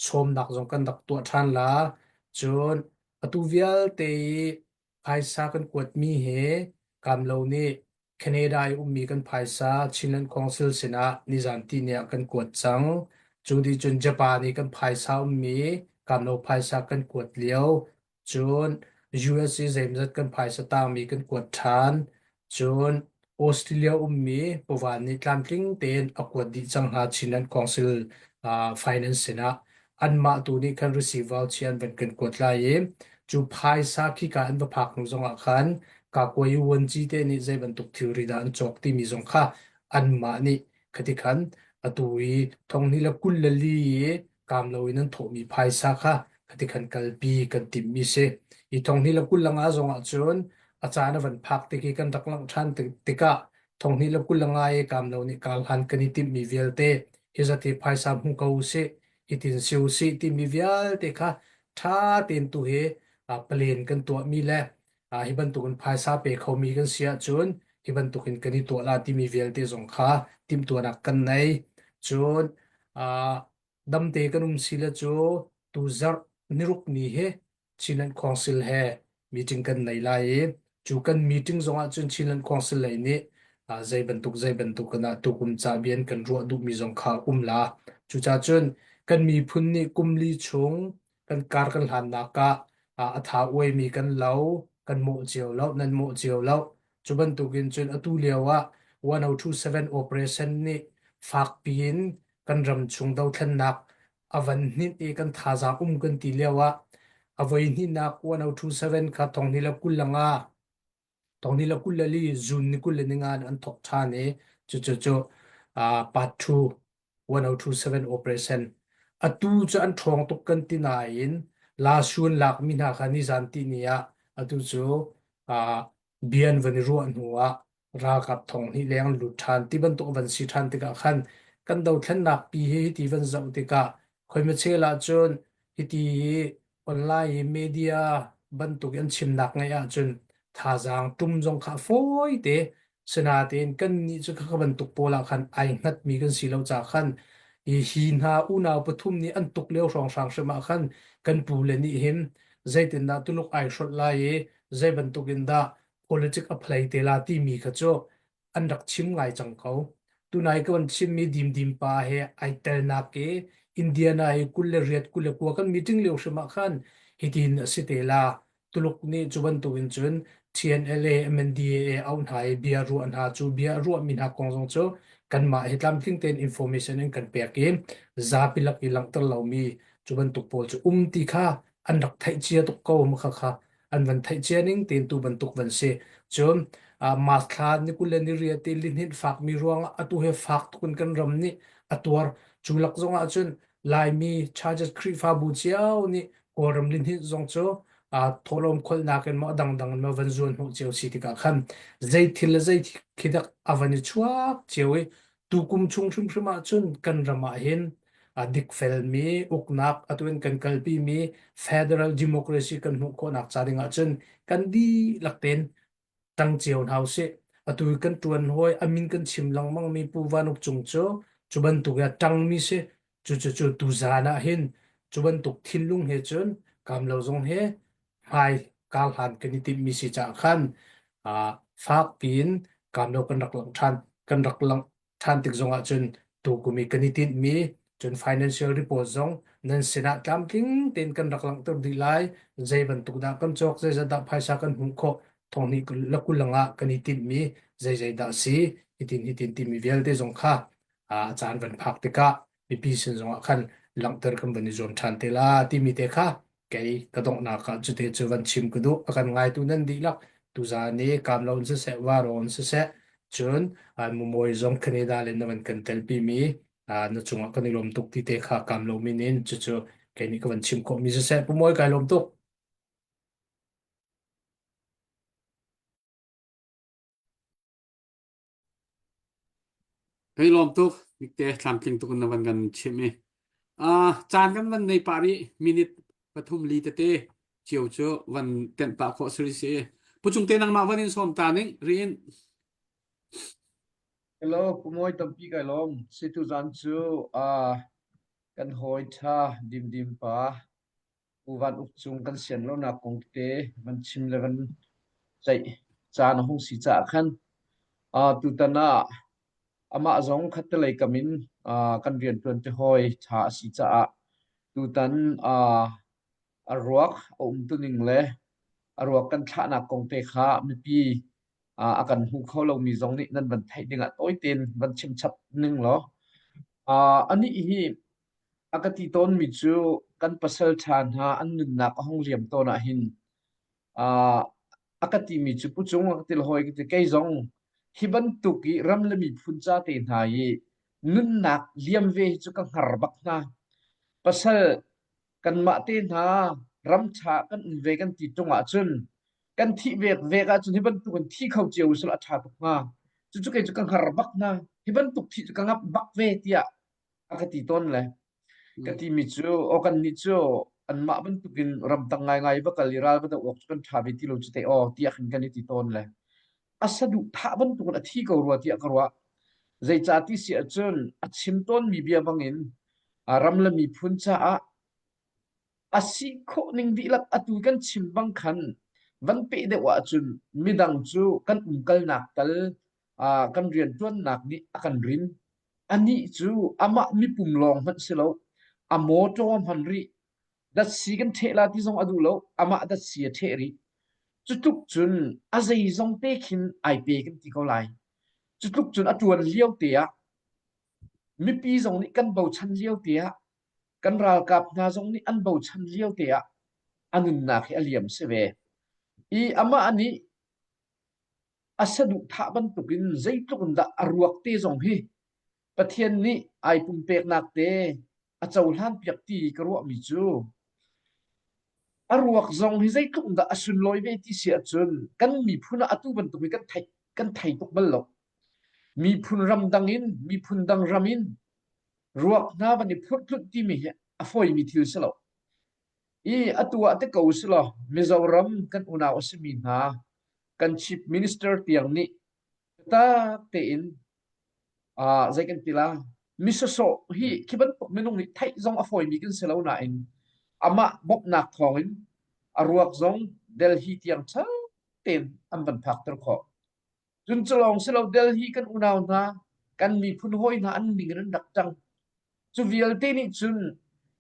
sawmnak zong kan rak tuah ṭhan la. Cun atu vialte i phaisa kan kuatmi hi kamlo nih Canada i ummi kan phaisa Chinland Council sinah nizan tihni ah kan kuat cang. Cu dih cun Japan i kan phaisa ummi kamlo phaisa kan kuat lio. Cun US i zeimawzat kan phaisa tangmi kan kuat ṭhan. Cun Australia ummi Puvan nih tlamtling tein a kuat dih cang hna Chinland Council uh, Finance sinah. Anmah tu nih khan receive voucher an van kan kuat lai i cu phaisa khika an va phak hnu zongah khan kakuai vuanci te nih zei bantuk thilri dah an cawk timi zong kha anmah nih khati khan atu i thonghni le 24 i kaam loin an thawhmi phaisa kha khati khan kalpi kan timhmi si. I thonghni le 25 zongah cun a caan a van phak tik i kan rak langh ṭhan tikah thonghni le 25 i kaam lo nih kaal hlan kan i timhmi vialte hi zat hi phaisa hmu ko usih hitin si usih timi vialte kha ṭha tein tu hi plan kan tuahmi le hi bantukin phaisa pe khomi kan si ahcun hi bantukin kan i tuah la timi vialte zong kha timhtuahnak kan nei. Cun damte kan um si le cu tu zarh niruk ni hi Chinland Council he meeting kan nei lai i cu kan meeting zong ah cun Chinland Council lei nih zei bantuk zei bantuk in ah tukum ca bian kan ruah duhmi zong kha um la. Cucaah cun kan miphun nih kum li chung kan kar kan hlannak ah a tha uaimi kan lo, kan mawh cio lo, nan mawh cio lo. Cu bantukin cun atu lio ah 1027 operation nih fakpi in kan ram chung dothlennak a van hninh i kan thazaang um kan ti lio ah a voi hnihnak 1027 kha thong le 25 thong le 24 June ni 25 in an thawk ṭhan i cucu cu part 2 1027 operation atu cu an ṭhawng tuk kan ti nain lasun lakmi hna kha nizan ti ni ah atu cu bian van i ruah hnu ah ralkap thong hnih leng lut ṭhan ti bantuk van si ṭhan tikah khan kan dothlennak pi hi ti van zoh tikah khoimachel ah cun hiti online i media bantuk in an chimnak ngaih ahcun thazaang ṭum zong kha a fawi te. Sinain kannih cu kha bantuk pawl ah khan ai hngatmi kan si lo caah khan hi hi hna unau pathum nih an tuk lio hrawnghrang hrim ah khan kan pule nih hin zeitindah Tuluk ai hrolh lai i zei bantuk in dah politic a play te la timi kha cu an rak chim ngai cang ko. Tunai ka van chimmi Dimdim pa he ai telnak i Indiana i 28 29 kan meeting lio hrim ah khan hitin a si te la. Tuluk nih cu bantukin cun TNLA, MNDAA auh hna i bia ruah hna cu bia a ruahmi hna kong zong cu kanmah hi tlamtling tein information in kan pek i zapi lak i langhter lomi cu bantuk pawl cu um ti kha an rak theih cia tuk ko ma kha kha an van theih cia ning tein tu bantuk van si. Cun March thla ni 20 le ni riat i lihninh fakmi ruangah atu he fak tuk in kan ram nih a tuar. Cu lak zongah cun Laimi Churches Khrihfabu cio nih Kawlram lihninh zong cu thawhlawm kholhnak in maw dangdang in maw van zuan hnawh cio si tikah khan zei thil le zei khi dak a van i chuak cio i tukum chung hrimhrim ah cun kan ram ah hin. A dikfelmi uknak atu in kan kalpimi federal democracy kan hmuh khawhnak ca ding ahcun kan dihlak tein ṭang cio hna usih. Atu kan ṭuan hawi a min kan chim lengmangmi Pu Van Uk Cung cu cu bantuk i a ṭangmi si. Cucu tuzaan ah hin cu bantuk thinlung he cun Kamlo zong he hmai kar hlan kan i timhmi si caah khan uh, fak piin Kamlo kan rak langh ṭhan kan rak langh ṭhan tik zong ah cun tukum i kan i tinhmi cun financial report zong nan sinah tlamtling tein kan rak langhter dih lai. Zei bantuk dah kan cawk, zeizat dah phaisa kan hmuh khawh, thonghnih le 20 ah kan i tinhmi zeizei dah si, hitin hitin timi vialte zong kha a caan van phak tikah mipi sin zongah khan langhter kan van i zuam ṭhan te la timi te kha kei ka donghnak ah cute cu van chim ka duh. A kan ngaitu nan dihlak tuzaan i Kamlo in siseh, Varo in siseh, cun Mumawi zong Canada le na van kan telpi mi na cungah kan i lawm tuk ti te kha Kamlo min in cucu kei nih ka van chim khawh mi siseh. Pu Mawi kai lawm tuk. Kan i lawm tuk. Nikte tlamtling tuk in na van kan chimh i. Uh, caan kan van nei pah rih. Minute pathum li tete cio cu van tenh pah khawh siri si. Pu Cung te nangmah van in sawm ta ning riin. Hello, Pu Mawi tampi kai lawm. Situ zan cu uh, kan hawi tha dimdim pa Pu Van Uk Cung kan sian lonak kong tete van chim le van ceih caan a hung si caah khan uh, tutan ah amah zong khattelei kam in uh, kan rianṭuan ti hawi ṭha a si caah tutan uh, a ruak a umtuning le a ruak kan thlahnak kong te kha mipi uh, a kan hmu kho lomi zong nih nan van theih dingah tawi tein van chim chap ning law uh, anih hi A ka ti tawnmi cu kan pasal ṭha hna an nunnak a hung liam tawn ahhin uh, a ka timi cu Pu Cung a ka ti hawi ka ti kei zong hi bantuk i ram le miphun ca te hna i nunnak liam ve hi cu ka hngar bak hna. Pasal kanmah te hna ram ṭha kan um ve kan ti ṭung ahcun kan thih vek vek ahcun hi bantuk in thi kho cio usila a ṭha tuk hnga. Cucu kei cu ka hngar bak hna. Hi bantuk thih cu ka ngap bak ve tiah a ka ti tawn le ka timi cu aw kan nih cu anmah bantukin ramtang ngaingai va kal i ral va doh awk cu kan ṭha ve ti lo cu teh aw tiah khin kan i ti tawn le a saduhthah bantukin a thi ko rua tiah ka ruah. Zeicah ti si ahcun a chim tawnmi bia bangin ram le miphun caah a si khawh ning dihlak atu kan chim bang khan van peh deuh ahcun midang cu kan umkalnak tal kan rianṭuannak nih a kan rin. Anih cu amah mipum lawng hmanh si lo, a mawṭaw a hman rih. Datsi kan ṭheh la ti zong a duh lo, amah datsi a ṭheh rih. Cutluk cun a zeizong te khin ai pe kan ti ko lai. Cutluk cun a ṭuan lio te ah mipi zong nih kan bochan lio te ah kan ralkap hna zong nih an bochan lio te ah a nunnak hi a liam si ve. I amah nih a saduhthah bantukin zeitluk in dah a ruak te zong hi Pathian nih ai pumpeknak te a cohlanpiak ti ka ruahmi cu a ruak zong hi zeitluk in dah a sunlawi ve ti si ahcun kan miphun ah atu bantuk hi kan thei kan thei tuk bal lo. Miphun ramdang in miphun dang ram in ruak hna van i phurhtlunh timi hi a fawimi thil si lo. I atu ah te ko si law Mizoram kan unau a simi hna kan chief minister tiang nih biatak tein uh, zei kan ti la mi sawsawh hi khi bantuk minung nih theih zong a fawimi kan si lo nain amah bawmhnak thawngin a ruak zong Delhi tiang ṭha tein an van phakter khawh. Cun culawng si lo Delhi kan unau hna kan miphun hawi hna an ning in an rak ṭang. Cu vialte nih cun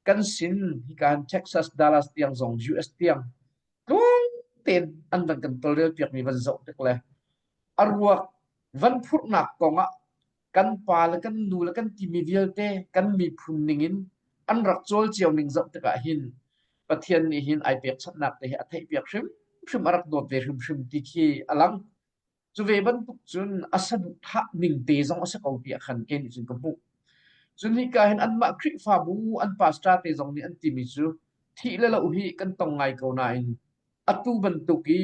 kan sin hikan Texas Dallas tiang zong US tiang tluang tein an van kan tolrel piakmi van zoh tik le a ruak van phurhnak kong ah kan pa le kan nu le kan timi vialte kan miphun ningin an rak cawl cio ning zoh tikah hin Pathian nih hin ai pekchanhnak te hi a theihpiak hrimhrim a rak dawt ve hrimhrim ti khi a lang. Cu ve bantuk cun a saduhthah ning te zong a si ko tiah khan kei nih cun ka hmuh. Cun hika hin anmah Khrihfabu an pastor te zong nih an timi cu thih le loh hi kan tong ngai ko nain atu bantuk i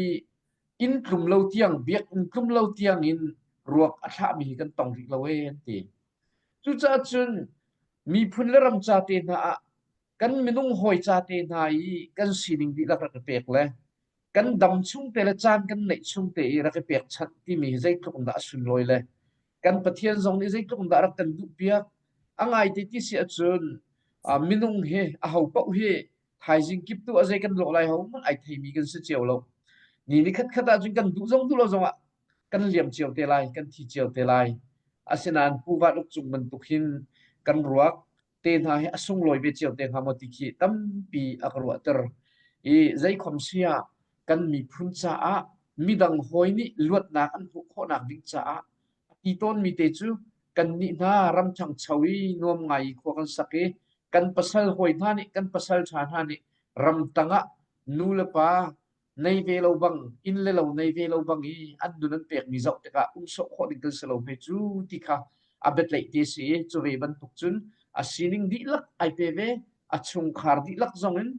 inn tlum lo tiang biakinn tlum lo tiang in ruak a thlahmi hi kan tong rih lo ee an ti. Cucaah cun. Miphun le ram ca te hna ah kan minung hawi ca te hna i kan sining dihlak rak i pek le kan dam chung te le caan kan neih chung te i rak i pekchanh timi hi zeitluk in dah a sunlawi le kan Pathian zong nih zeitluk in dah rak kan duhpiak. A ngaite ti si ahcun minung hi aho paoh hi thaizing kip tu a zei kan lawh lai ho hmanh ai theimi kan si cio lo. Ni ni khat khat ahcun kan duh zong duh lo zongah kan liam cio te lai, kan thi cio te lai. Asinain Pu Van Uk Cung bantuk hin kan ruak te hna hi a sunglawi ve cio te hnga maw ti khi tampi a ka ruahter. I zeikhom si ah kan miphun caah midang hawi nih luatnak an hmuh khawhnak ding caah a ti tawnmi te cu kannih hna ram ṭhangcho i nuam ngai i khua kan sak i kan pasal hawi hna nih kan pasal ṭha hna nih ramtang ah nu le pa nei ve lo bang inn le lo nei ve lo bang i an nun an pekmi zoh tikah um sawh khawh ding kan si lo hme cu ti kha a biatleih te si i cu ve bantuk cun a sining dihlak ai pe ve a chungkhar dihlak zong in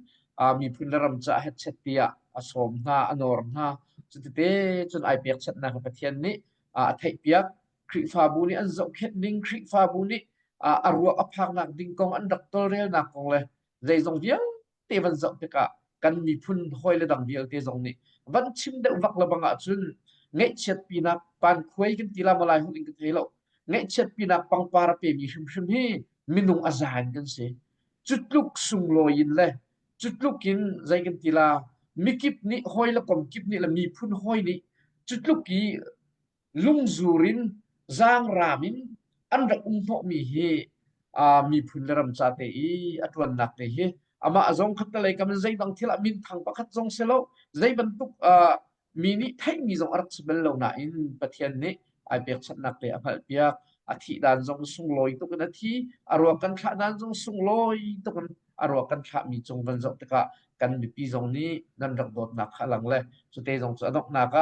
miphun le ram caah hetchet tiah a sawm hna a nawr hna cutite cun ai pekchanhnak Pathian nih a theihpiak Khrihfabu nih an zohkhenh ning Khrihfabu nih a ruah a phaknak ding kong an rak tawlrelnak kong le zeizong vialte van zoh tikah kan miphun hawi le dang vialte zong nih van chim deuh vak le bang ahcun ngaihchiat pinak pankhuai kan ti la maw lai holh in ka thei lo ngaihchiat pinak pangpar a pemi hrimhrim hi minung a za in kan si cu tluk sunglawi in le cu tluk in zei kan ti la mikip nih hawi le kom kip nih le miphun hawi nih cu tluk i lungzur in zaangraam in an rak um hnawhmi hi miphun le ram ca te i a ṭuannak te hi amah zong khattelei kam in zeidang thil ah minthang pakhat zong si lo zei bantuk mi nih theihmi zong a rak si bal lo nain Pathian nih ai pekchanhnak te a hngalhpiak a thih dan zong sunglawi tuk in a thi a ruak kan thlah dan zong sunglawi tuk in a ruak kan thlahmi cung van zoh tikah kan mipi zong nih nan rak dawtnak kha a lang le cute zong cu a donghnak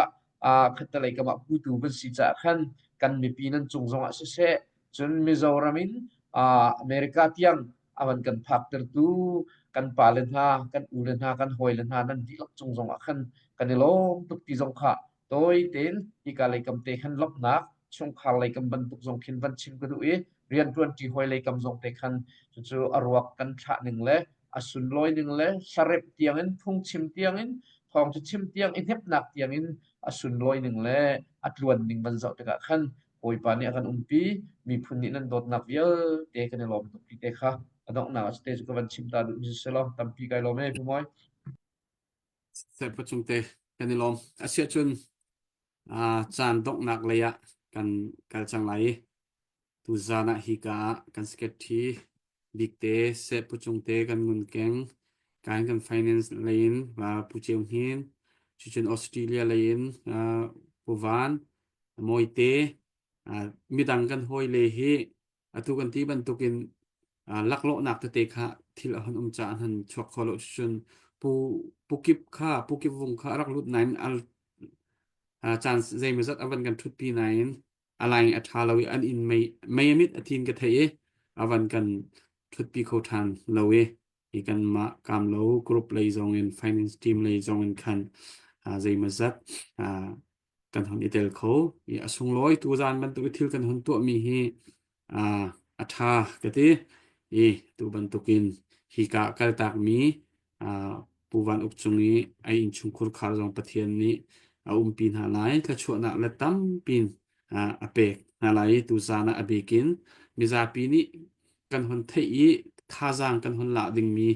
ah khattelei kam ah putu kan si caah khan kan mipi nan cung zongah siseh cun Mizoram in America tiang a van kan phaktertu kan pale hna kan ule hna kan hawile hna nan dihlak cung zongah khan kan i lawm tuk ti zong kha tawi tein hika lei kam te khan lawmhnak chungkhar lei kam bantuk zong khin van chim ka duh i rianṭuanṭi hawi lei kam zong te khan cucu a ruak kan thlah ning le a sunlawi ning le hlaremh tiangin phungchim tiangin thawngṭha chim tiang i hnepnak tiangin a sunlawi ning le a tluan ning van zoh tikah khan Bawipa nih a kan umpi miphun nih nan dawtnak vialte kan i lawm tuk ti te kha a donghnak ah te cu ka van chim ta duh mi si law tampi kai lawm e Pu Mawi. Serpa cung te kan i lawm. Asiahcun caan donghnak lei ah kan kal cang lai i Tuzaan ah hika ah kan secretary bikte Seh Pu Cung te kan ngun keng. Kan kan finance lei in Pu Ceu Hnin, cucun Australia lei in Pu Van, Mawite, midang kan hawile hi atu kan ti bantukin laklawhnak tete kha thil a hun um caah an hun chuak kho lo cucun Pu Pu Kip kha Pu Kip Vung kha a rak lut nain al caan zeimawzat a van kan ṭhutpi nain a line a ṭha lo i an inn mei mei a mit a thin ka theih i a van kan ṭhutpi kho ṭhan lo i hi kanmah Kamlo group lei zong in finance team lei zong in khan zeimawzat kan hon i tel kho i a sunglawi tuzaan bantuk i thil kan hon tuahmi hi a ṭha ka ti i tu bantukin hika kaltakmi Pu Van Uk cung i a innchungkhur khar zong Pathian nih a umpi hna lai thluachuahnak le tampi a pek hna lai i tuzaan ah a bikin mizapi nih kan hon theih i thazaang kan hon lah dingmi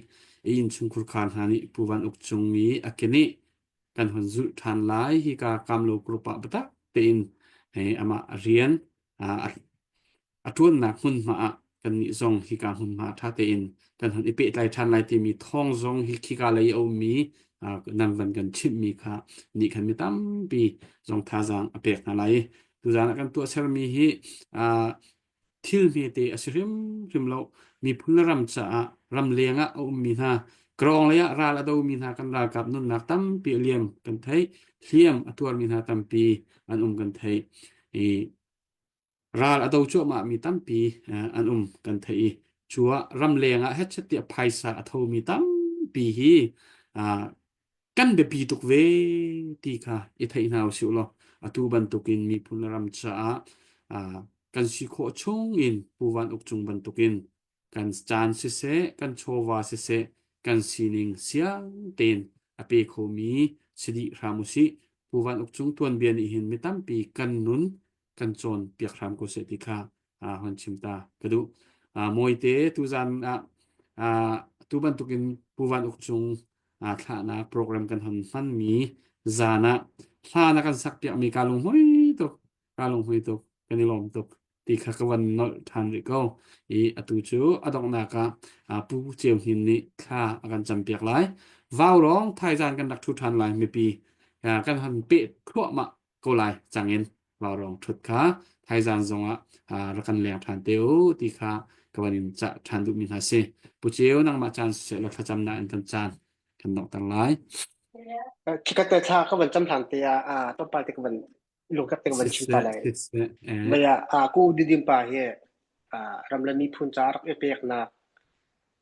a innchungkhur khar hna nih Pu Van Uk cung i a kenih kan hon zulh ṭhan lai hika Kamlo group ah biatak tein hei amah rian a ṭuannak hmunhma ah kannih zong hika hmunhma ṭha tein kan hun i pehtlai ṭhan lai timi thawng zong hi khika lei a ummi nan van kan chimhmi kha nih khan mi tampi zong thazaang a pek hna lai. Tuzaan ah kan tuahsermi hi thil hmete a si hrimhrim lo. Miphun le ram caah ramleng ah a ummi hna krawng lei ah ral a domi hna kan ralkap nunnak tampi a liam kan theih. Hliam a tuarmi hna tampi an um kan theih. I ral a do cuahmahmi tampi an um kan theih i cu ah ramleng ah hetchet tiah phaisa a thomi tampi hi kan biapi tuk ve ti kha i theih hna usih law atu bantukin miphun le ram caah kan si khawh chung in Pu Van Uk Cung bantukin kan. Kan caan siseh, kan chawva siseh, kan sining siang tein a pe khomi si dih hram usih. Pu Van Uk Cung tuanbia nih hin mi tampi kan nun kan cawn piak hram ko seh ti kha hon chim ta ka duh. Mawite tuzan ah tu bantukin Pu Van Uk Cung thlahnak program kan hon hmanmi zan ah hla na kan sak piakmi ka lunghmui tuk ka lunghmui tuk kan i lawm tuk ti kha ka van nolh ṭhan rih ko i atu cu a donghnak ah Pu Ceu Hnin nih thla a kan campiak lai. Vaurawng thaizan kan rak ṭhu ṭhan lai mipi kan hon peh thluahmah ko lai cangin vaurawng ṭhut kha thaizan zongah rak kan leng ṭhan te u ti kha ka van in cah ṭhan duhmi hna si. Pu Ceu nangmah caan siseh law thlacamnak in kan caan kan donghter lai. Khikhat te thla ka van cam hlan te ah tlawmpal te ka van lungkhat te ka van chim ta lai. Mei ah ku didim pa hi ram le miphun ca rak i peknak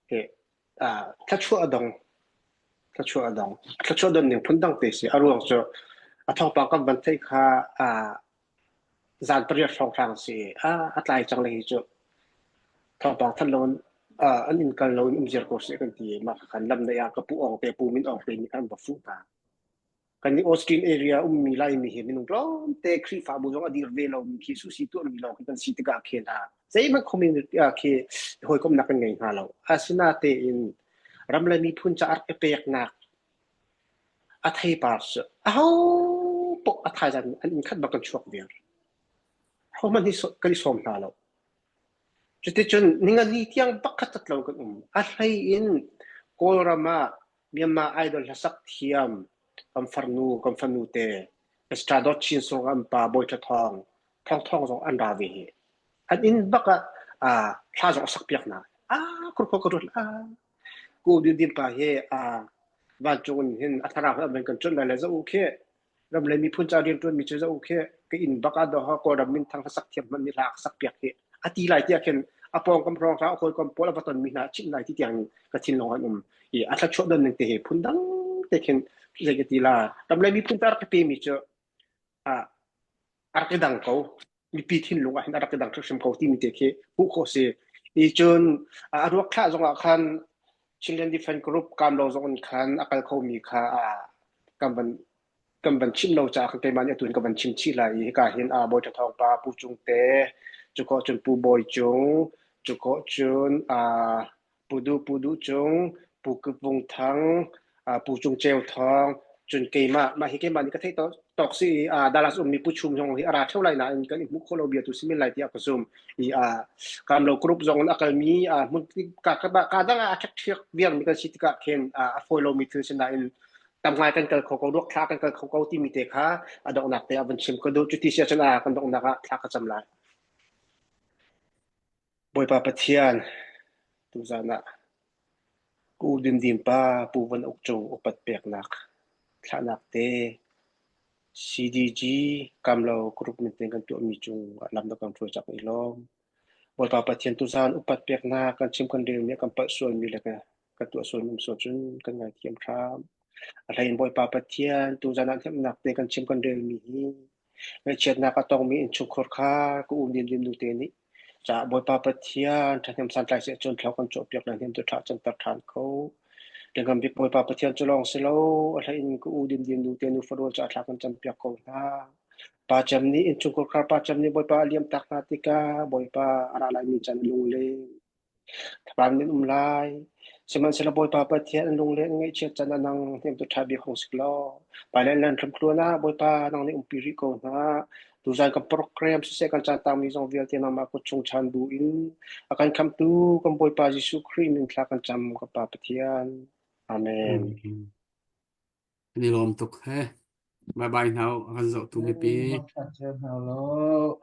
hi thluachuah a dong thluachuah a dong thluachuah don ning phun dang te si a ruang cu a thawngpang kan van theih kha zan pariat hrawnghrang si a tlai cang le hi cu thawngpang than lo an in kal lo in um ziar ko seh kan ti mah khan lam nei ah ka pu ong te pu min ong te nih khan va fuh hna Kan i Austin area ummi Laimi hi minung tlawmte Khrihfabu zong a dir ve lomi khi susi tuahmi lawng khi kan si tikah khin ah zeihmanh community ah khi hawikomhnak kan ngei hna lo. Asinatein ram le miphun ca a rak i peknak a theipar cu aho paoh a thaizan an inn khat bak kan chuak viar. Ahohmanh hi kan i sawm hna lo. Cuticun ningani tiang pakhat cat lo kan um. A hlei in Kawlram ah Myanmar Idol hlasak thiam kan farnu kan fanu te Esther Dawt Chin Sung an pa Bawi Tha Thawng Thawng Thawng zong an ra ve hi. An inn bak ah thla zong a sak piak hna. Ah kurkho ka ruat ah ku din din pa hi vancung in hin a thlarau an kan chun lai le za u khi ram le miphun ca rianṭuanmi cu zoh khi ka inn bak ah dawh Kawlram minthang hlasak thiam hmanh nih hla a sak piak hi a ti lai tiah khin a pawngkam hrawnghrang a hawikom pawl a va tonmi hna chimh lai ti tiang ka thinlung an um i a thluachuah don ning te hi phun dang te khin zei ka ti la ram le miphun ca rak i pemi cu a rak i dang ko mipi thinlung ah hin a rak i dang hrimhrim ko timi te khi hmuh khawh si i cun a ruak thlah zong ah khan Chinland Defense Group kamlo zong in khan a kal khomi kha kan van kan van chim lo caah khan keimah nih atu in ka van chim chih lai i hika hin a Bawi Tha Thawng pa Pu Cung Te cu khawh cun Pu Bawi Cung cu khawh cun Pu Duh Pu Duh Cung, Pu Kip Vung Thang, Pu Cung Ceu Thawng, cun keimah, mah hi keimah nih ka theih tawk si i Dallas ummi Pu Chum zong hi a ra ṭheo lai nain kan i hmuh khawh lo bia tu si men lai tiah ka zumh. I Kamlo group zong in a kalmi hmun ka ka dang ah a ṭhekṭhiak viarmi kan si tikah khin a fawi lomi thil si nain tam ngai kan kal kho ko, ruak thla kan kal kho ko timi te kha a donghnak te ah van chim ka duh. Cuti si ahcun kan donghnak ah thla ka cam lai. Bawipa Pathian, tuzaan ah ka u Dimdim pa Pu Van Uk Cung upat peknak thlahnak te CDG Kamlo group min tein kan tuahmi cung ah lam na kan hruai cang i lawm. Bawipa Pathian tuzaan upat peknak kan chim kan relmi kan palh sualmi le kan tuah sualmi um sual cun kan ngaithiam hram. A hlei in Bawipa Pathian tuzaan ah hnemhnak te kan chim kan relmi hi Ngaihchiatnak a tongmi innchungkhar kha ka u Limlim nute nih caah Bawipa Pathian ṭhahnem santlai seh cun thlo kan cawhpiak na hnem tu ṭha canter ṭhan kho. Lianngan bik Bawipa Pathian cu lawng si lo, a hlei in ka u Dimdim nute nu farual caah thla kan campiak ko hna. Pa Cem nih innchungkhar khar Pa Cem nih Bawipa a liamtak hna tikah Bawipa a ra laimi caan a lungleng. Thapang nan um lai. Sihmanhsehlaw Bawipa Pathian an lung le an ngaihchiat can ah nang hnemtu ṭha bik hung si law, hmailei an lamtluan ah Bawipa nang nih umpi rih ko hna. Tuzan kan program siseh kan caan tangmi zong vialte nangmah kut chung chan bu in a kan khamhtu kan Bawipa Jesuh Khrih min thla kan cam ka Pa Pathian. Amen. Kan i lawm tuk he. Bye bye hna u. A kan zohtu mipi. Hna law.